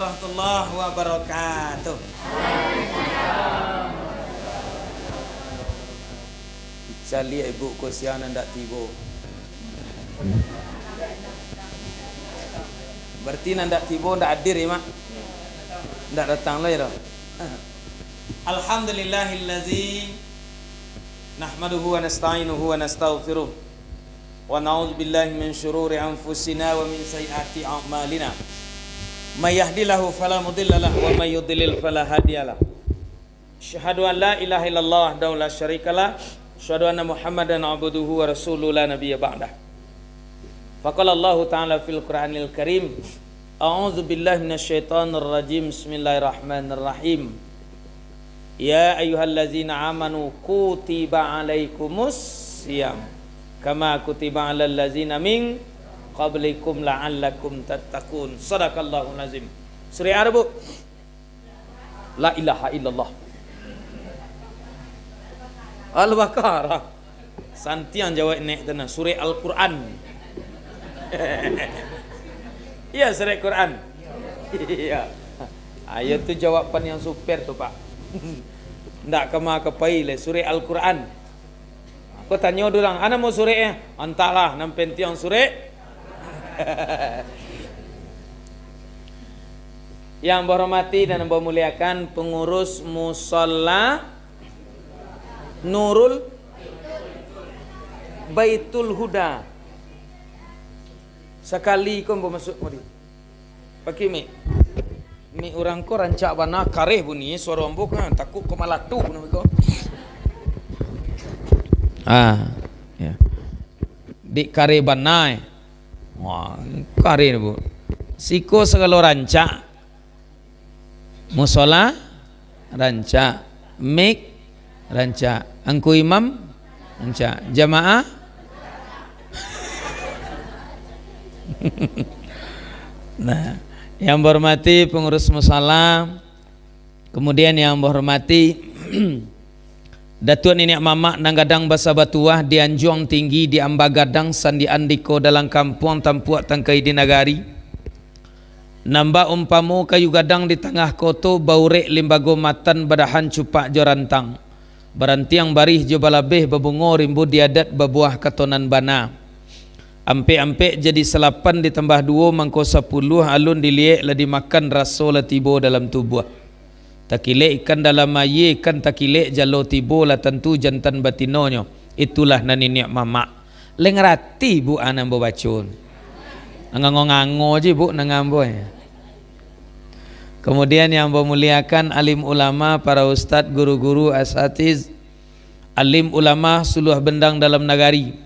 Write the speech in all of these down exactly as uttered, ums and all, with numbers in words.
Warahmatullahi wabarakatuh. Caliak ibu ko sia nan ndak tibo. Berarti nan ndak tibo ndak hadir, ya, Mak? Ndak datang lo, ya, doh? Alhamdulillahillazi nahmaduhu wa nasta'inuhu wa nastaghfiruh. Wa na'udzu billahi min syururi anfusina wa min sayyiati a'malina. May yahdihillahu fala mudilla lahu wa may yudlil fala hadiya lahu. Asyhadu an la ilaha illallah wahdahu la syarika lah. Asyhadu anna Muhammadan abduhu wa rasuluh la nabiyya ba'dah. Faqala Allahu ta'ala fil Qur'anil Karim, a'udzu billahi minasy syaithanir rajim. Bismillahirrahmanirrahim. Ya ayyuhallazina amanu kutiba alaikumus siyam kama kutiba alal ladzina min qablikum la'allakum tattaqun. Sadaqallahul azim. Surah apa, Bu? La ilaha illallah. Al-Baqarah. Santiang jawab nek tu nah, surek Al-Quran. Iya, surek Quran. Iya. Ayo tu jawaban yang super tu, Pak. Ndak kama kapai le, surek Al-Quran. Aku tanyo dulu, "Ana mau surek eh?" "Antahlah, nan penting surek." Yang ambo hormati dan ambo muliakan pengurus Musala Nurul Baitul Huda. Sakali ko ambo masuk tadi. Pakai mik. Mik urang ko rancak bana, kareh bunyi suaro ambo kan, takut ko malatu bunyi ko. Ah, ya. Dik kareh bana, eh. Wah, kareh, Bu. Siko sagalo rancak. Musola rancak, mik rancak, angku imam rancak, jamaah. Nah, yang ambo hormati pengurus musala, kemudian yang ambo hormati Datuak niniak mamak nan gadang basa batuah, di anjuang tinggi, di amba gadang, sandi andiko dalam kampuang, tampuak tangkai di nagari. Nan bak umpamo kayu gadang di tangah koto, baurek limbago matan, badahan cupak jo rantang, barantiang barih jo balabeh, babungo rimbo di adat, babuah kato nan bana. Ampek-ampek jadi salapan, ditambah duo mangko sapuluah, alun diliek lah dimakan, raso lah tibo dalam tubuah. Takilek ikan dalam aia, ikan takilek jalo tibo, lah tantu jantan batinonyo. Itulah nan niniak mamak. Leng rati, Bu, a nan ambo baco. Ngango-ngango je, Bu, nan ambo, eh. Kemudian yang ambo muliakan alim ulama, para ustad, guru-guru, asatiz, alim ulama suluah bendang dalam nagari.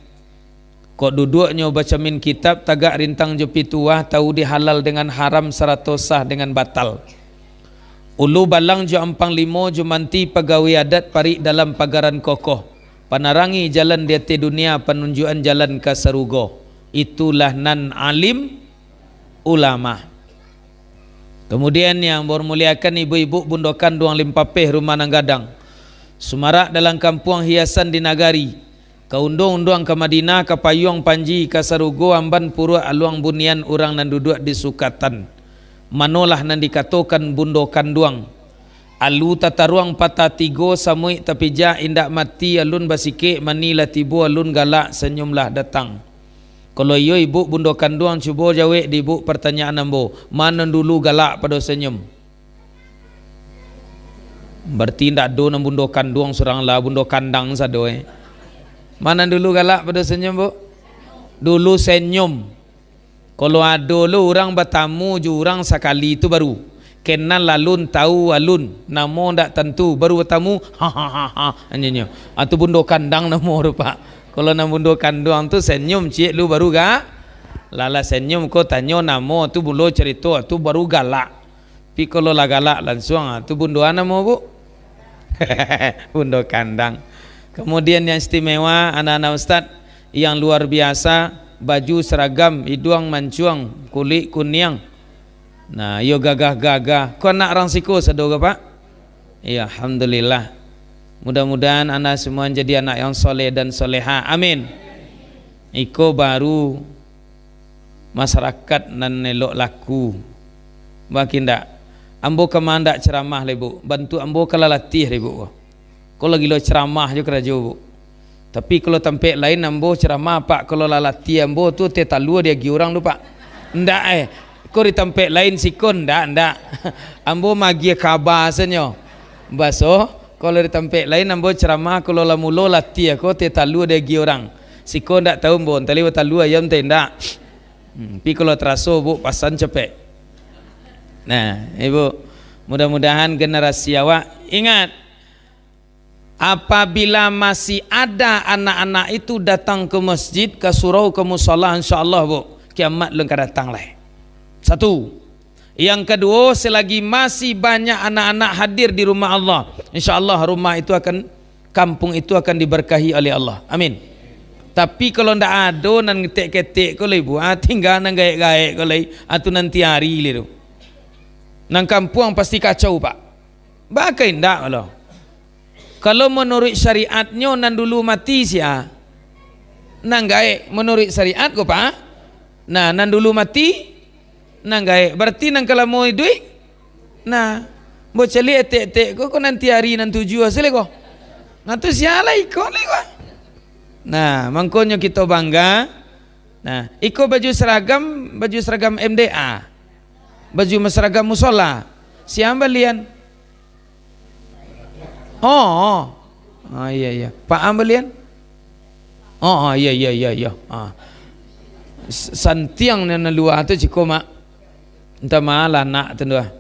Kok duduaknyo bacamin kitab, tagak rintang jo pituah, tahu di halal dengan haram, sarato sah dengan batal. Ulu balang jo ampang limo, jo manti pagawai adat, parik dalam pagaran kokoh, panarangi jalan di ateh dunia, panunjuakan jalan ka sarugo. Itulah nan alim ulama. Kemudian yang ambo muliakan ibu-ibu, bundo kanduang, limpapeh rumah nan gadang, sumarak dalam kampuang, hiasan di nagari, ka unduang-unduang ka Madinah, ka payuang panji ka sarugo, amban puruak aluang bunian, urang nan duduak di sukatan. Manolah nan dikatokan bundo kanduang. Alu tataruang patah tigo, samuik tapijak indak mati, alun basikek, mani lah tibo, alun galak, sanyum lah datang. Kalau iyo, ibu bundo kanduang, cubo jawek di ibu partanyaan ambo, ma nan dulu galak pado sanyum? Barati indak ado nan bundo kanduang surang lah, bundo kandang sado, eh. Ma nan dulu galak pado sanyum, Bu? Dulu sanyum. Kalau ado lo urang batamu jo urang sakali tu baru, kenal alun, tahu alun, namo ndak tantu, baru batamu, hahaha, anyo nyo. Ah, tu bundo kandang namo tu, Pak. Kalau nan bundo kanduang tu sanyum ciek lu baru ga-, lah, lah sanyum ko tanyo namo tu, mulo carito tu baru galak. Tapi kalau lah galak lansuang, ah, tu bundo a namo, Bu? Bundo kandang. Kemudian yang istimewa, anak-anak ustad yang luar biasa, baju seragam, iduang mancuang, kulik kuniang. Nah, iyo gagah-gagah. Ko anak rang siko sado ko, Pak? Iyo, alhamdulillah. Mudah-mudahan anda semua jadi anak yang soleh dan soleha. Amin. Iko baru masyarakat nan elok laku. Baki ndak? Ambo ka mandak ceramah lai, Bu. Bantuak ambo ka lah latiah lai, Bu, ko. Ko lah gilo ceramah jo karajo, Bu. Tapi kalau tampek lain ambo ceramah, Pak, kalau lah latiah ambo tu teh talua diagiah urang tu, Pak. Ndak, eh. Ko di tampek lain siko ndak, ndak. Ambo magiah kaba sajo. Baso, kalau di tampek lain ambo ceramah, kalau lah mulo latiah ko teh talua diagiah urang. Siko ndak tahu ambo, antah lai batalua ayam teh ndak. Hmm, tapi kalau taraso, Bu, pasan capek. Nah, Ibu, mudah-mudahan generasi awak ingat, apabila masih ada anak-anak itu datang ke masjid, ke surau, ke musala, insya Allah, Bu, kiamat alun ka datang lai. Satu. Yang kaduo, selagi masih banyak anak-anak hadir di rumah Allah, insya Allah rumah itu akan kampung itu akan diberkahi oleh Allah. Amin. Tapi kalau ndak ado nan ketek-ketek ko lai, Bu, ah, tingga nan gaek-gaek ko lai, ah, tu nanti ari lai tu. Nan kampuang pasti kacau, Pak. Baa ka indak lo. Kalau manuruik syariatnyo nan dulu mati sia? Nan gaek manuruik syariat ko, Pak? Nah, nan dulu mati, nan gaek. Berarti nan ka lamo iduik, nah, bocaliak etek-etek ko, ko nanti ari nan tujuah se lai ko. Nah, tu sia lai iko lai ko. Nah, mangkonyo kito bangga. Nah, iko baju seragam, baju seragam M D A. Baju seragam musola. Sia balian? Oh, oh. Ah, iya, iya. Pak Am balian? Oh, oh, iya, iya, iya, iya. Ah. S-, santiang nan lua tu ciko, Mak. Entah malah nak tu dah.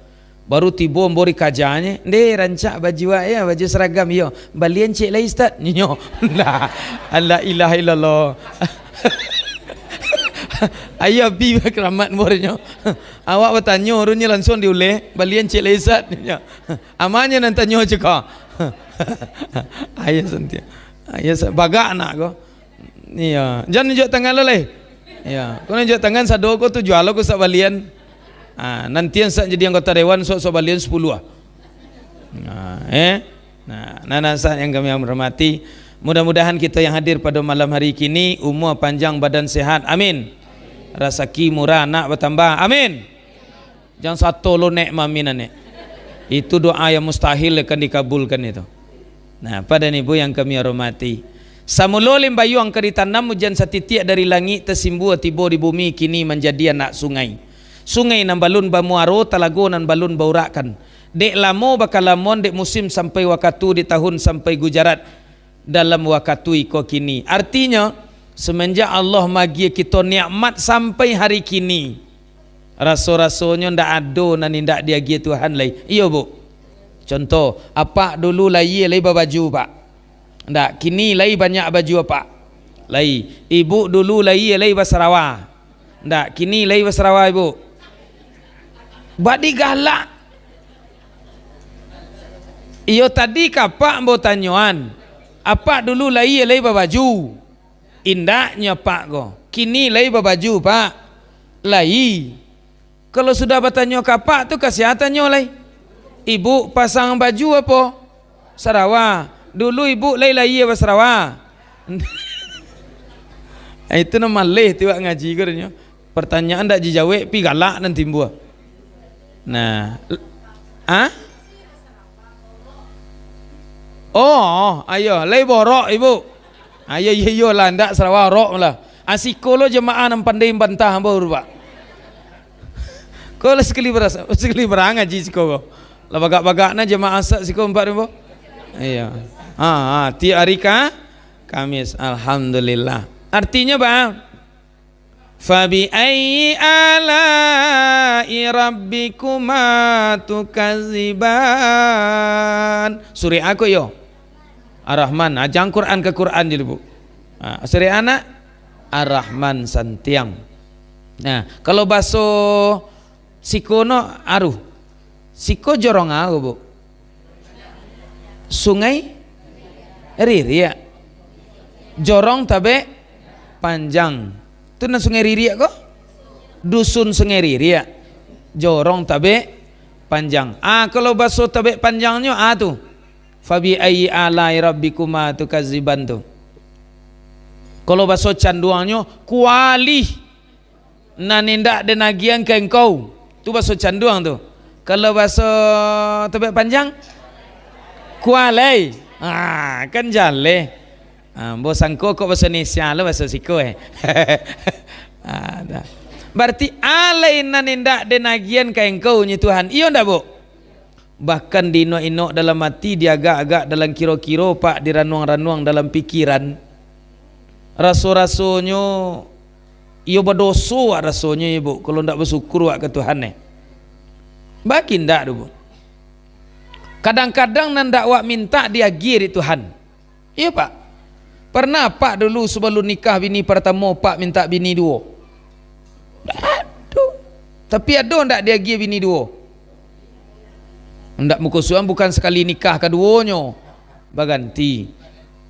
Baru tibo ambo di kajanyo, "Ndeh, rancak baju awak yo, baju seragam yo. Balian ciek lai, Ustaz." Nyo. Lah, la ilaha illallah. Ayo bi keramat muridnyo. Awak batanyo, urunyo langsuang diuleh, "Balian ciek lai, Ustaz." Nyo. Amanyo nan tanyo ciko. Ayo santiang. Ayo sa-, bagak anak ko. Iya, jan nunjuak tangan lo lai. Iya, ko nunjuak tangan sado ko tu jual lo ko sak balian. Ah, nantian sak jadi anggota dewan sok, sok balian sepuluh ah. Nah, eh. Nah, anak-anak sak yang kami hormati, mudah-mudahan kita yang hadir pada malam hari kini umur panjang, badan sehat. Amin. Rasaki murah, anak bertambah. Amin. Jan sato lo nek mamin anek. Itu doa yang mustahil akan dikabulkan itu. Nah, pada nibu yang kami hormati. Samulo limbayuang ka ditanam, ujan satitiak dari langik tasimbua tibo di bumi, kini manjadi anak sungai. Sungai nan balun bamuaro, talago nan balun baurakkan. Dek lamo bakalamuan, dek musim sampai wakatu, dek tahun sampai Gujarat. Dalam wakatu iko kini. Artinyo, semenjak Allah magiah kito nikmat sampai hari kini, raso-rasonyo ndak ado nan indak diagiah Tuhan lai. Iyo, Bu. Contoh, apak dulu lahia lai babaju, Pak? Ndak. Kini lai banyak baju apak? Lai. Ibu dulu lahia lai basarawa? Ndak. Kini lai basarawa, Ibu? Bak digalak. Iyo, tadi ka apak ambo tanyoan, apak dulu lahia lai babaju? Indaknyo apak ko. Kini lai babaju, Pak? Lai. Kalau sudah batanyo ka apak tu, ka sia tanyo lai? Ibu pasang baju apo? Sarawa. Dulu ibu lai lahia basarawa? Itu nan maleh tu awak ngaji ko nyo. Pertanyaan ndak dijawek, pi galak nan timbua. Nah. L-, ah? Oh, ayo, lai borok, Ibu. Ayo, iyo, iyo lah, ndak sarawa rok lah. Asiko lo jamaah nan pandai bantah ambo tu, Pak. Ko lah sakali barasa, sakali barang ngaji siko ko. Lah bagak-bagak nah jamaah sak siko empat ribu. Iya. Ha, ha, tiap hari ka-, Kamis. Alhamdulillah. Artinyo, Bang, "Fabi ayyi ala'i rabbikuma tukadziban." Surek ako yo? Ar-Rahman. Ah, jan Quran ka Quran je, Bu. Ah, surek anak? Ar-Rahman santiang. Nah, kalau baso siko no aruh. Siko jorong apo, Bu? Sungai Ririak. Jorong Tabek Panjang. Tu nan Sungai Ririak ko? Dusun Sungai Ririak. Jorong Tabek Panjang. Ah, kalau baso Tabek Panjangnyo, ah, tu. "Fabi ayyi ala'i rabbikuma tukadziban" tu. Kalau baso Canduangnyo, kualih nan indak den agiahan ka engkau. Tu baso Canduang tu. Kalau baso Tabiak Panjang, kualai. Ah, kan jaleh. Ah, ambo sangko kok baso Indonesia lo baso siko, eh. Ah, dah. Berarti alai nan indak den agiahan ka engkau, nyo Tuhan. Iyo ndak, Bu? Bahkan diinok-inok dalam ati, diagak-agak dalam kiro-kiro, Pak, diranuang-ranuang dalam pikiran. Raso-rasonyo, iyo badoso wak rasonyo, iyo, Bu, kalau ndak basyukur wak ka Tuhan, eh. Bagi ndak tu, Bu? Kadang-kadang nan ndak wak mintak diagiah dek Tuhan. Iyo, Pak. Pernah Pak dulu sabalun nikah bini partamo, Pak mintak bini duo? Ndak ado. Tapi ado ndak diagiah bini duo? Ndak, muko suan bukan sakali nikah kaduonyo. Baganti.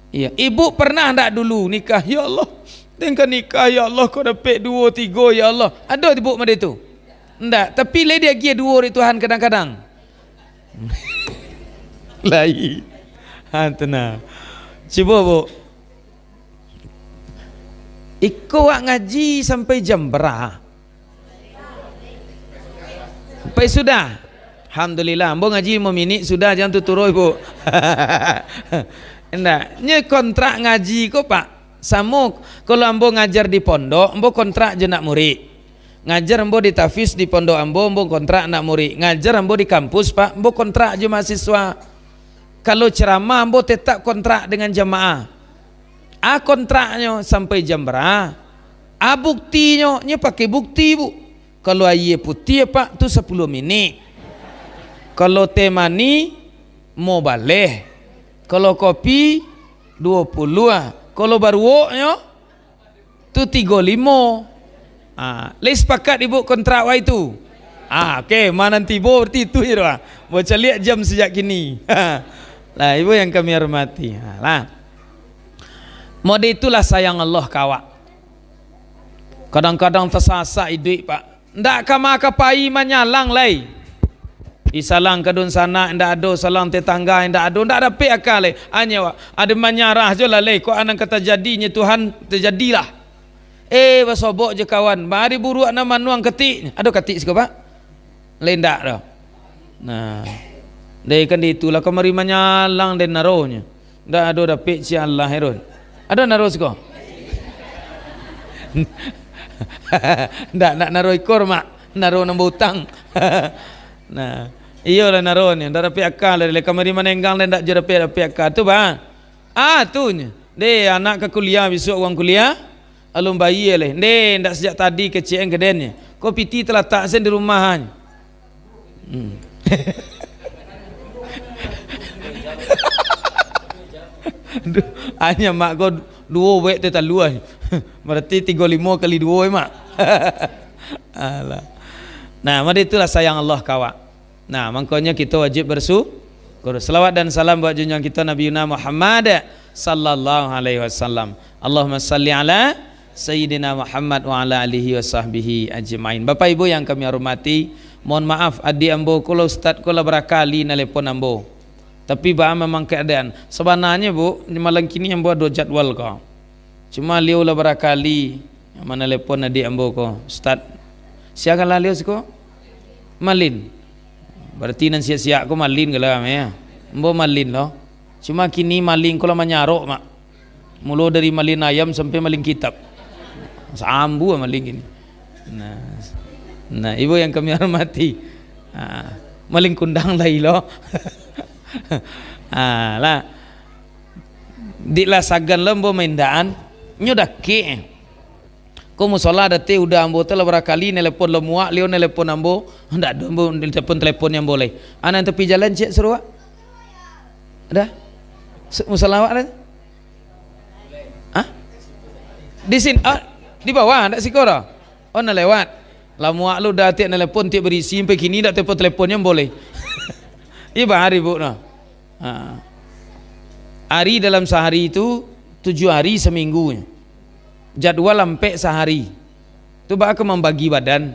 Iyo. Ibu pernah ndak dulu nikah, "Ya Allah, den ka nikah, ya Allah, kok dapek duo, tigo, ya Allah." Ado ibu model tu? Ndak. Tapi lai diagiah duo dek Tuhan kadang-kadang? Lai. Ha, tu nah. Cubo, Bu. Iko wak ngaji sampai jam bara? Sampai sudah? Alhamdulillah, ambo ngaji limo minik sudah, jan tuturuih, Bu. Indak, nyo kontrak ngaji ko, Pak. Samo, kalau ambo ngajar di pondok, ambo kontrak jo nak murik. Ngajar ambo di tahfiz di pondok ambo, ambo kontrak nak murik. Ngajar ambo di kampus, Pak, ambo kontrak jo mahasiswa. Kalau ceramah, ambo tetap kontrak dengan jamaah. A kontraknyo sampai jam bara? A buktinyo, nyo pakai bukti, Bu. Kalau aia putiah, Pak, tu sapuluah minik. Kalau teh manih, limo baleh. Kalau kopi, duo puluah. Kalau baruoknyo, tu tigo limo. Ah, lai sepakat ibu kontrak wai tu? Ah, oke, ma nan tibo berarti itu je doh, ah. Bocaliak jam sajak kini. Lah, ibu yang kami hormati. Ha, lah. Mode itulah sayang Allah ka awak. Kadang-kadang tasasak iduik, Pak. Ndak ka ma ka pai manyalang lai. Di salang ka dunsanak indak ado, salang tetangga indak ado, ndak dapek aka lai. Anyo, ado manyarah jo lah lai, kok a nan ka tajadi nyo Tuhan, tajadilah. Eh, basobok jo kawan, bari buruak nan manuang katik. Ado katik siko, Pak? Lai ndak doh. Nah. Dek kan di itulah kamari manyalang den naronyo. Ndak ado dapek ciek alah, Herun. Ado naro siko? Ndak, ndak naro ikor, Mak. Naro nan bautang. Nah, iyolah naro ni. Ndak dapek aka lai. Kamari manenggang lai ndak jo dapek-dapek aka. Tu, Bang. Ah, tu nyo. Deh, anak ka kuliah, bisuak urang kuliah. Alun bayia lai. Ndeh, ndak sajak tadi kecek an ka den. Ko piti talatak sen di rumah an. Hmm. Duh, anyo mak ko duo wek teh talua. Berarti tigo limo kali duo, eh, Mak. Alah. Nah, mode itulah sayang Allah ka awak. Nah, mangkonyo kito wajib bersyukur. Salawat dan salam buat junjungan kito Nabiyuna Muhammad sallallahu alaihi wasallam. Allahumma salli ala Sayyidina Muhammad wa ala alihi wa sahbihi ajmain. Bapak Ibu yang kami hormati, mohon maaf, adik ambo ko lah, ustaz ko lah barakali nelepon ambo. Tapi baa memang keadaan. Sabananyo, Bu, malam kini ambo ado jadwal ko. Cuma liau lah barakali manelepon adik ambo ko, "Ustaz, sia gala liau siko?" "Malin." Berarti nan siak-siak ko Malin gala, ya. Ambo Malin lo. Cuma kini Malin ko lah manyarok, Mak. Mulo dari Malin ayam sampai Malin kitab. Sambu Malin kini. Nah. Nah, Ibu yang kami hormati. Ah, Malin kundang lai lo. Ah, lah. Dik lah sagan lo ambo maindaan, nyo dakek. Ko musola dati udah ambo tu lah barakali nelepon, lah muak liau nelepon ambo. Ndak ado ambo telepon-telepon ambo lai. Anak tapi jalan ciek suruah. Dah? Su-, musola awak dah? Hah? Di sini, ah, di bawah, ndak siko dah. Oh, nak lewat. Lah muak lu dah tiap nelepon, tiap berisi, sampai kini ndak telepon-telepon ambo lai. Iya, bahari, Bu, nah. Ha. Hari dalam sehari itu tujuh hari seminggu. Jadwal ampek sehari. Tu baa ka mambagi badan.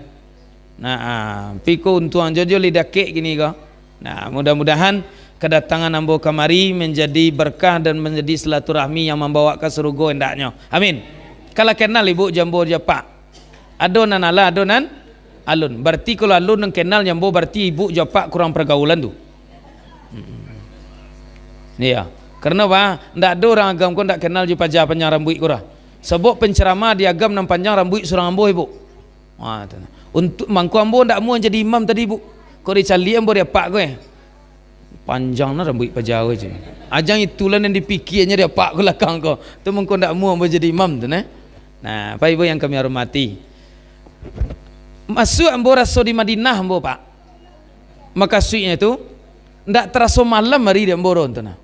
Nah, ah, piko untuang jojo li dakek kini ko. Nah, mudah-mudahan kedatangan ambo kamari menjadi berkah dan menjadi silaturahmi yang mambawa ka surugo endaknyo. Amin. Kalau kenal ibu jambo japak. Ado nan alah, ado nan Alun. Barati kalau alun nan kenal nyo ambo, barati ibuk jo apak kurang pargaulan tu. Mm-mm. Iyo. Karano apo? Ndak ado urang agam ko ndak kenal jo paja panjang rambuik ko doh. Sabab penceramah di agam nan panjang rambuik surang ambo, ibuk. Ha, tu nah. Untuak mangko ambo ndak amuah jadi imam tadi, ibuk. Kok dicaliak ambo di apak ko, eh. Panjang nah rambuik paja ko, ceh. Aja itulah nan dipikianyo di apak ko lakang ko. Tu mangko ndak amuah ambo jadi imam tu nah. Nah, Bapak Ibu yang kami hormati. Masuak ambo raso di Madinah ambo, Pak. Makasuiknyo tu, ndak taraso malam ari di ambo ron tu nah.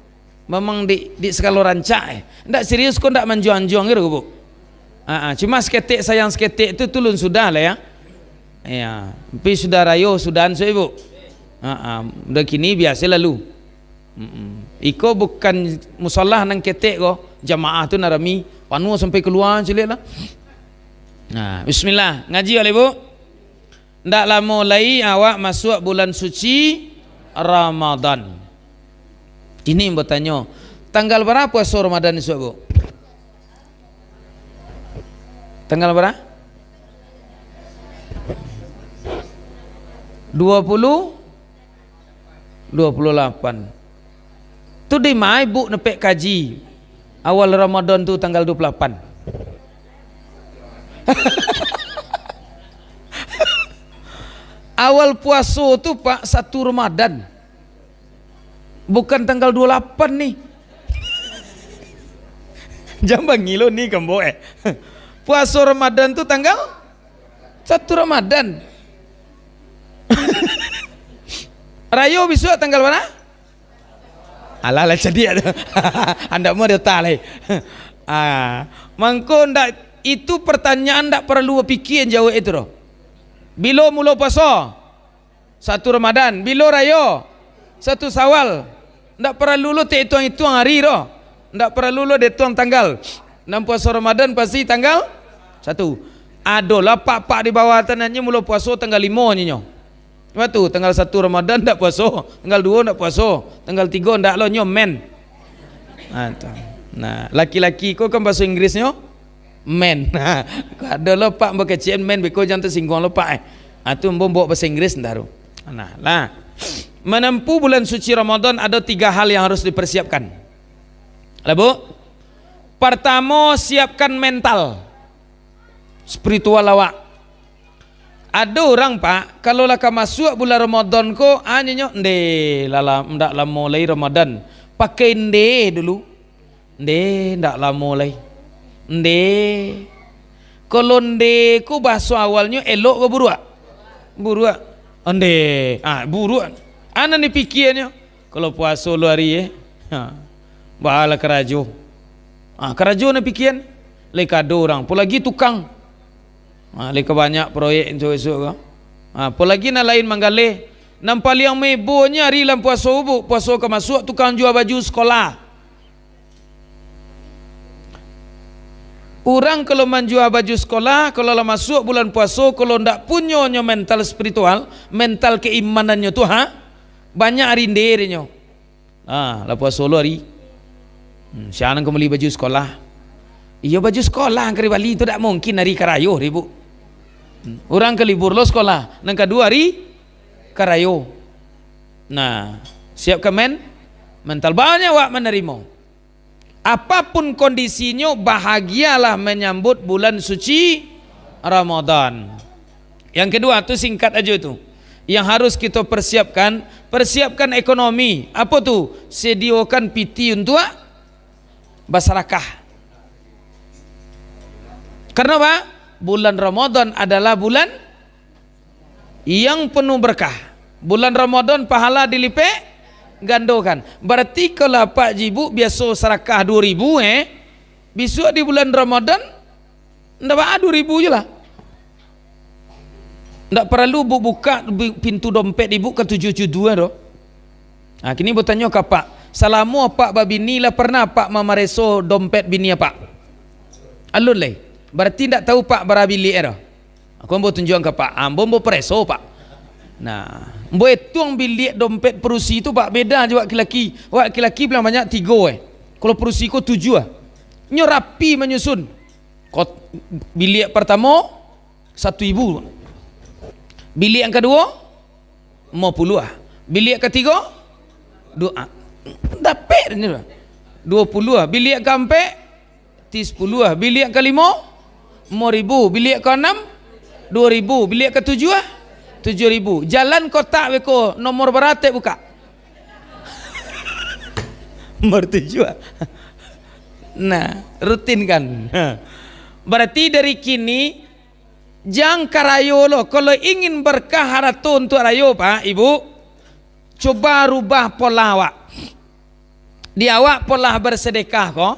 Mamang di, di sagalo rancak, eh. Ndak serius ko, ndak manjuang-juang gitu, Bu. Ha, ha. Cuma saketek sayang saketek tu, tu lun sudah lah, ya. Ya, tapi sudah rayo, sudahan sudah, Bu. Ha, ha. Udah kini biasa lalu. Mm-mm. Iko bukan musala nan ketek ko, jamaah tu nan rami, panuah sampai kalua caliak lah. Nah, bismillah, ngaji baliak, Bu. Ndak lamo lai awak masuak bulan suci Ramadan. Kini batanyo, tanggal bara puaso Ramadan isuak, Bu? Tanggal bara? Dua puluh? Dua puluh lapan. Tu di ma ibuk nepek kaji awal Ramadan tu tanggal dua puluh lapan? Awal puaso tu, Pak, satu Ramadan. Bukan tanggal dua puluh lapan ni. Jan bangilo ni kambo, eh. Puaso Ramadan tu tanggal satu Ramadan. Rayo bisuak tanggal bara? Alah, lah cadiak tu. Andak mau dia otak lai. Ah, mangko ndak, itu pertanyaan ndak paralu bapikia jawab itu doh. Bilo mulo puaso? Satu Ramadan. Bilo rayo? Satu Sawal. Ndak paralu lo taituang-ituang ari doh. Ndak paralu lo diituang tanggal. Nan puaso Ramadan pasti tanggal satu. Adolah pak-pak di bawah tanah nyo mulo puaso tanggal limo nyo. Batu, tanggal satu Ramadan ndak puaso, tanggal duo ndak puaso, tanggal tigo ndak lo, nyo men. Nah, tu. Nah, laki-laki ko kan bahaso Inggrisnyo men. Kok ado lo pak bakecian men, beko jan tasingguang lo pak, eh. Ah, tu ambo bawa bahasa Inggris ndak tu. Nah, lah. Menempuh bulan suci Ramadan ada tiga hal yang harus dipersiapkan. Lah, Bu? Pertamo, siapkan mental. Spiritual awak. Ado urang, Pak, kalau lah ka masuak bulan Ramadan ko, anyo nyo, "Ndeh, lah, lah, ndak lamo lai Ramadan." Pakai "ndeh" dulu. "Ndeh, ndak lamo lai. Ndeh." Kalau "ndeh" ko bahaso awalnyo elok ko buruak? Buruak. "Ndeh." Ah, buruak. Anan dipikianyo. Kalau puaso lo ari, eh. Ha. Balah karajo. Ah, karajo nan pikian. Lai ka ado urang, apolagi tukang. Ha, lai ka banyak proyek esok-esok ko. Ha, apolagi nan lain manggaleh. Nan paliang maibonyo ari lah puaso, Bu, puaso ka masuak, tukang jua baju sekolah. Urang kalau manjua baju sekolah, kalau lah masuak bulan puaso, kalau ndak punyo nyo mental spiritual, mental keimanannyo tu, ha, banyak ari ndeh nyo. Ah, lah puaso lo ari. Hmm, sia nan ka mambali baju sekolah? Iyo, baju sekolah nan ka dibali tu dak mungkin ari karayo, Bu. Hmm, urang ka libur lo sekolah, nan kaduo ari karayo. Nah, siapkan men-, mental, banyak awak manarimo. Apapun kondisinyo, bahagialah manyambut bulan suci Ramadan. Yang kedua, tu singkat aja tu. Yang harus kita persiapkan, persiapkan ekonomi. Apa tu? Sediakan piti untuk basarakah. Karena apa? Bulan Ramadan adalah bulan yang penuh berkah. Bulan Ramadan pahala dilipek gandokan. Berarti kalau apak jo ibuk biaso sarakah duo ribu, eh, bisuak di bulan Ramadan, ndak baa duo ribu je lah. Ndak paralu bu-, buka bi-, pintu dompet ibuk ka tujuah-tujuah doh. Nah, kini batanyo ka apak, salamo apak babini lah parnah apak mamareso dompet bini apak? Alun lai. Berarti ndak tahu apak bara biliak doh. Aku ambo tunjuakan ka apak, ambo, ambo pareso, Pak. Nah, ambo etuang biliak dompet parusi tu, Pak, beda jo wak laki-laki. Wak laki-laki bilang banyak tigo, eh. Kalau parusi ko tujuah. Nyo rapi manyusun. Kot-, biliak partamo, satu ibu. Biliak yang kaduo, limo puluah. Biliak katigo, duo, ah, dapek ni lah. Duo puluah. Biliak kaampek, ti sapuluah. Biliak kalimo, limo ribu. Biliak kaanam, duo ribu. Biliak katujuah, tujuah ribu. Jalan kotak beko, nomor bara tek bukak? Nomor tujuah. Nah, rutin kan? Berarti dari kini, jan karayo lo. Kalau ingin berkah harato untuak rayo, Pak, Ibu, cuba rubah pola awak. Di awak pola bersedekah ko,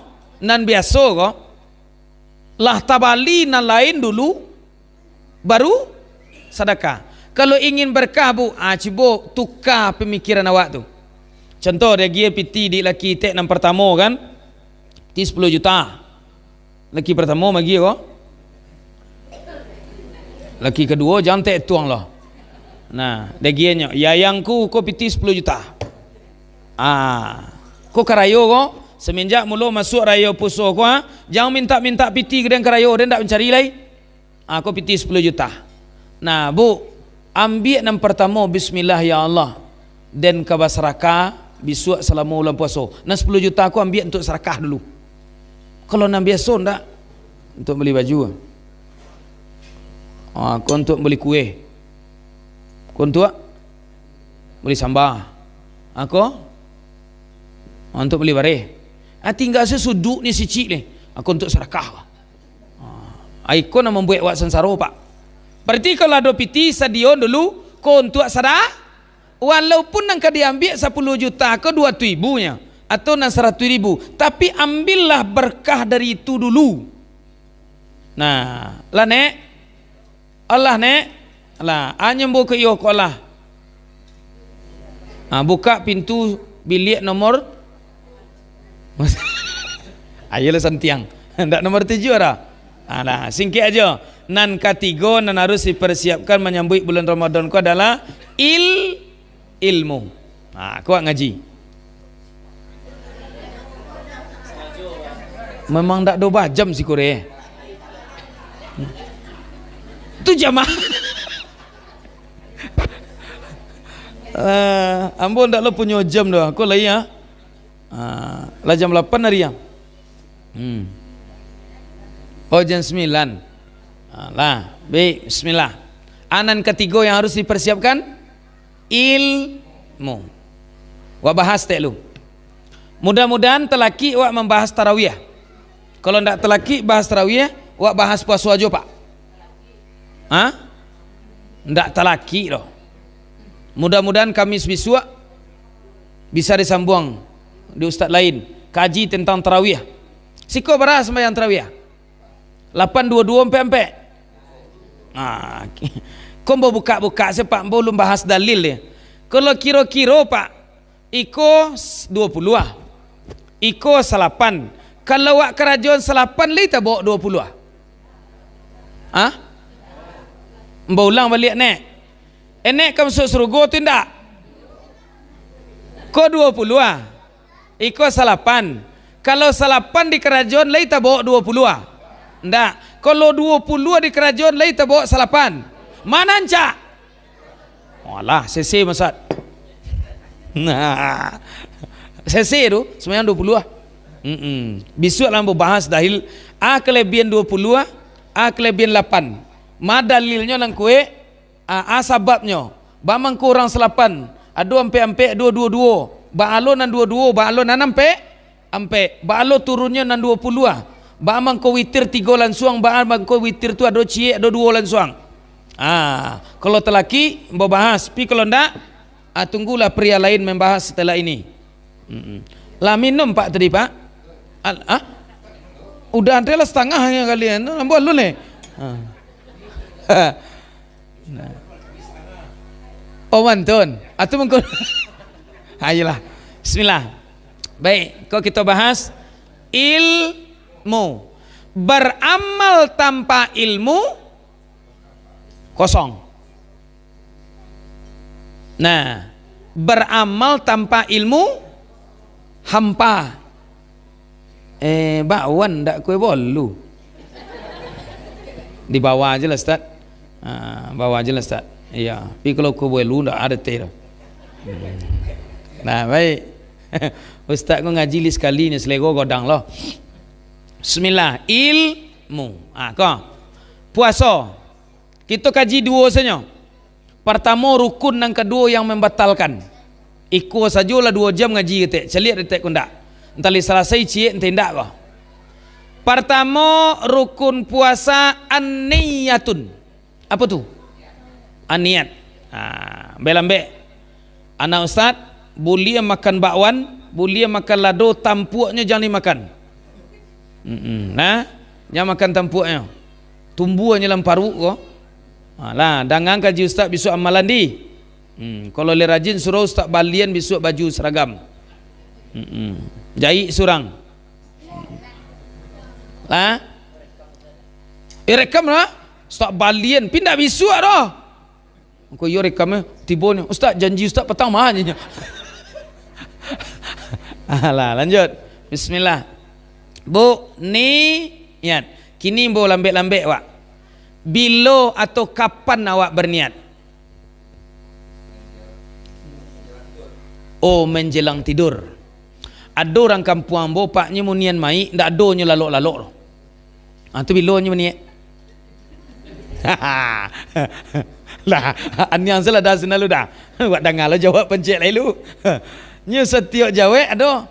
nan biaso ko, lah tabali nan lain dulu, baru sadakah. Kalau ingin berkah, Bu, ah, cubo tuka pamikiran awak tu. Contoh, diagiah piti di laki tek nan partamo kan, ti sapuluah juta. Laki partamo maagiah ko. Laki kaduo, jan tek tuang lo. Nah, diagiahnyo, "Yayangku, ko piti sapuluah juta. Ah, ko karayo ko, saminjak mulo masuak rayo puaso ko, ah, jan mintak-mintak piti, den karayo, den ndak mancari lai." Ah, ko piti sapuluah juta. Nah, Bu, ambiak nan partamo, bismillah, ya Allah. Den ka basarakah, bisuak salamo bulan puaso. Nan sapuluah juta ko ambiak untuak sarakah dulu. Kalau nan biaso ndak, untuak bali baju. Ah, ko untuak bali kue. Ko untuak bali samba. Ah, ko, ah, untuak bali bareh. Ah, tingga sasuduik ni sicik ni. Ah, ko untuak sarakah. Ah, iko nan mambuek awak sansaro, Pak. Berarti kalau ado piti, sadio dulu, ko untuak sada-, walaupun nan ka diambiak sapuluah juta ko duo ratuih ribu nyo, atau nan saratuih ribu, tapi ambillah berkah dari itu dulu. Nah, lah, Nek? Alah, Nek? Alah, anyam buka iyo ko lah. Ah, buka pintu biliak nomor Ayolah santiang. Ndak nomor tujuah dah. Alah, singkek ajo. Nan katigo nan harus dipersiapkan manyambuik bulan Ramadan ko adalah il-, ilmu. Ha, kuat ngaji. Memang ndak do bajam si kure. Tu jamaah. Ah, ambo ndak lo punyo jam doh. Ko lai, ah. Ah, lah jam lapan ari, ah. Hmm. Oh, jam sambilan. Ah, lah, baik, bismillah. Ah, nan katigo yang harus dipersiapkan, ilmu. Wak bahas tek lu. Mudah-mudahan talakik wak mambahas tarawih. Kalau ndak talakik bahas tarawih, wak bahas puaso ajo, Pak. Ha? Ndak talakik doh. Mudah-mudahan Kamis bisuak bisa disambuang di ustaz lain, kaji tentang tarawih. Siko bara sumbayang tarawih? Lapan, duo duo, ampek ampek. Ah, ko ambo bukak-bukak se, Pak, ambo ulun bahas dalil deh. Kalau kiro-kiro, Pak, iko s-, duo puluah ah. Iko salapan. Kalau wak karajoan salapan, lai tabao duo puluah ah? Ambo ulang baliak, Nek. Enek ka masuak surugo tu indak? Ko duo puluah ah. Iko salapan. Kalau salapan dikarajoan, lai tabao duo puluah ah? Ndak. Kalau duo puluah dikarajoan, lai tabao salapan? Ma nan rancak? Walah, sese masat. Nah, sese tu, sumbayang duo puluah ah. Mm-mm. Bisuak lah ambo bahas dalil. A kalabiahan duo puluah ah, A kalabiahan lapan. Ma dalilnyo nan kuek? A, a sababnyo, baa mangko urang salapan, ado ampek-ampek, duo duo duo, baa lo nan duo duo, baa lo nan ampek-ampek, baa lo turunnyo nan duo puluah ah, baa mangko witir tigo lansuang, baa mangko witir tu ado ciek, ado duo lansuang. Ah, kalau talakik, ambo bahas, tapi kalau ndak, ah, tunggulah pria lain mambahas setelah ini. Mm-mm. Lah minum, Pak, tadi, Pak? Al-, ah? Udah ante lah satangah nyo kalian tu, ambo alun leh. Ah. Nah. Oh, mantun. Atu mengko-, ayolah. Bismillah. Baik, ko kito bahas ilmu. Beramal tanpa ilmu kosong. Nah, beramal tanpa ilmu hampa. Eh, bakwan ndak kue bolu. Di bawah aja lah, Ustaz. Ah, bawah aja lah, Ustaz. Iyo, tapi kalau ka Buelu ndak ado teh tu. Nah, baik. Ustaz ko ngaji lai sakali nyo, salero godang lo. Bismillah, ilmu. Ah, ko. Puaso. Kito kaji duo sajo. Partamo, rukun, nan kaduo yang mambatalkan. Iko sajo lah duo jam ngaji ketek, caliak detek ko ndak. Antah lai salasai ciek, antah indak ko. Partamo, rukun puasa an-niyatun. Apo tu? An-niyat. Ha, lambek-lambek. Anak ustaz, buliah makan bakwan, buliah makan lado, tampuaknyo jan dimakan. Mm-mm. Nah, jan makan tampuaknyo. Tumbuahnyo dalam paruik ko. Ha, lah, dangan kaji ustaz bisuak amalan di. Hmm, kalau lai rajin, suruah ustaz balian bisuak baju seragam. Mm-mm. Jaik surang. Lah? Eh, rekam lah. Ustaz balian, pindah bisuak doh. Engko iyo rekamnyo, tibonyo, "Ustaz, janji ustaz patang mah," nyo. Alah, lanjut. Bismillah. Bu, niat. Kini ambo lambek-lambek, wak. Bilo atau kapan awak berniat? Oh, menjelang tidur. Ado urang kampuang ambo, Pak, nyo mun nian mayik, ndak ado nyo lalok-lalok doh. Ah, tu bilo nyo baniat? Lah, aniang salah dah sinan lu dah. Wak danga lo jawab pancek lai lu. Nyo satiok jawek ado.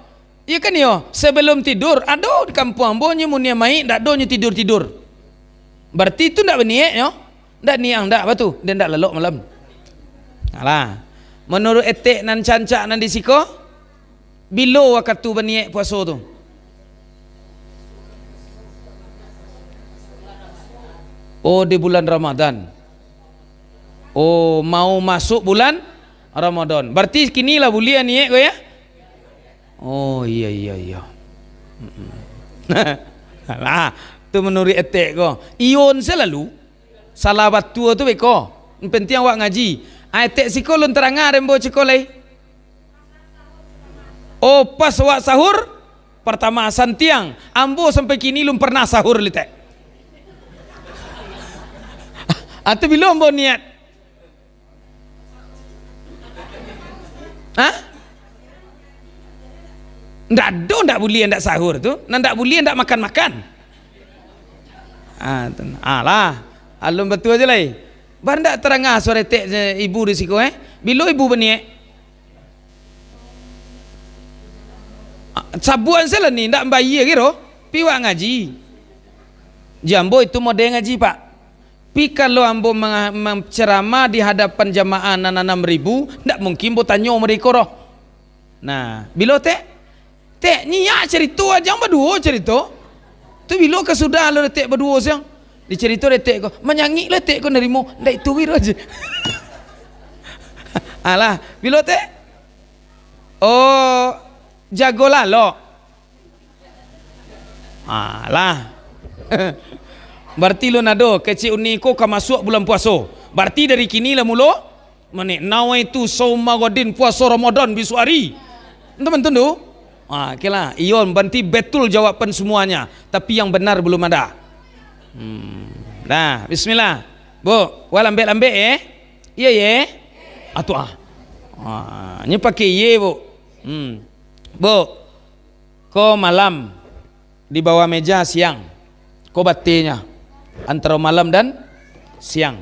Iyo kan iyo, sebelum tidur, ado di kampuang ambo nyo mun nian mayik, ndak ado nyo tidur-tidur. Bararti tu ndak baniat nyo. Ndak niang ndak, apa tu? Dia ndak lalok malam. Alah. Menurut etek nan cancak nan di siko, bilo wakatu baniat puaso tu? Oh, di bulan Ramadan. Oh, mau masuk bulan Ramadan. Bararti kini lah buliah niat ko, ya? Oh, iya, iya, iya. Mm-mm. Lah, tu manuruik etek ko. Iyon salalu. Salah batua tu beko. Nan penting awak ngaji. Ah, etek siko lun taranga dek ambo cako lai. Oh, pas awak sahur, partama santiang. Ambo sampai kini lun parnah sahur lai, tek. Ah, tu bilo ambo niat. Hah? Ndak ado, ndak buliah ndak sahur tu. Nan ndak buliah ndak makan-makan. Ah, tu. Alah, alun batua je lai. Bar ndak taranga suaro etek je ibu di siko, eh? Bilo ibu baniat? Ah, sabuan salah ni, ndak bayia kiro. Pi wak ngaji. Jambo itu model ngaji, Pak. Pi kalau ambo manga-, manceramah di hadapan jamaah nan anam ribu, ndak mungkin ambo tanyo mereka doh. Nah, bilo tek? Tek, nyiak carito, jan baduo carito. Tu bilo ka sudah lo tek baduo siang. Dicarito dek tek ko, manyangik lo tek ko narimo, ndak itu wiro je. Alah, bilo tek? Oh, jago lalok. Alah. Bararti lun ado, kecek uni ko ka masuak bulan puaso. Bararti dari kini lah mulo. Manik, nawaitu sauma ghadin, puaso Ramadan bisuak ari. Ntah mantun tu? Ah, oke lah. Iyo, bararti betul jawaban semuanya. Tapi yang benar belum ada. Hmm. Nah, bismillah. Bu, wak lambek-lambek, eh? Iya, ye? Atu ah. Ah, nyo pakai ye, Bu. Hmm. Bu, ko malam di bawah meja siang. Ko batinyo antaro malam dan siang.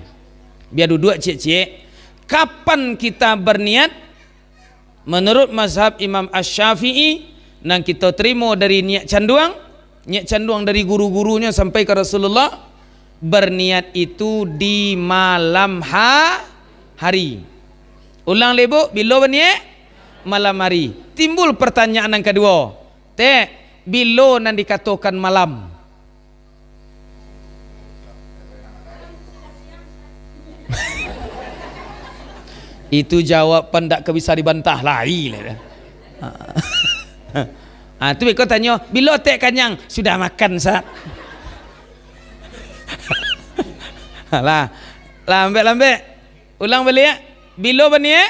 Bia duduak ciek-ciek. Kapan kita berniat? Menurut mazhab Imam Asy-Syafi'i, nan kito tarimo dari niat canduang, niat canduang dari guru-gurunyo sampai ka Rasulullah, berniat itu di malam ha-, hari. Ulang lai, Bu, bilo baniat? Malam hari. Timbul pertanyaan nan kaduo, Tek, bilo nan dikatokan malam? Itu jawaban ndak ka bisa dibantah lai lah. Ah, tu beko tanyo, "Bilo tek kanyang?" "Sudah makan, Sa." Lah, lambek-lambek. Ulang baliak. Bilo baniat?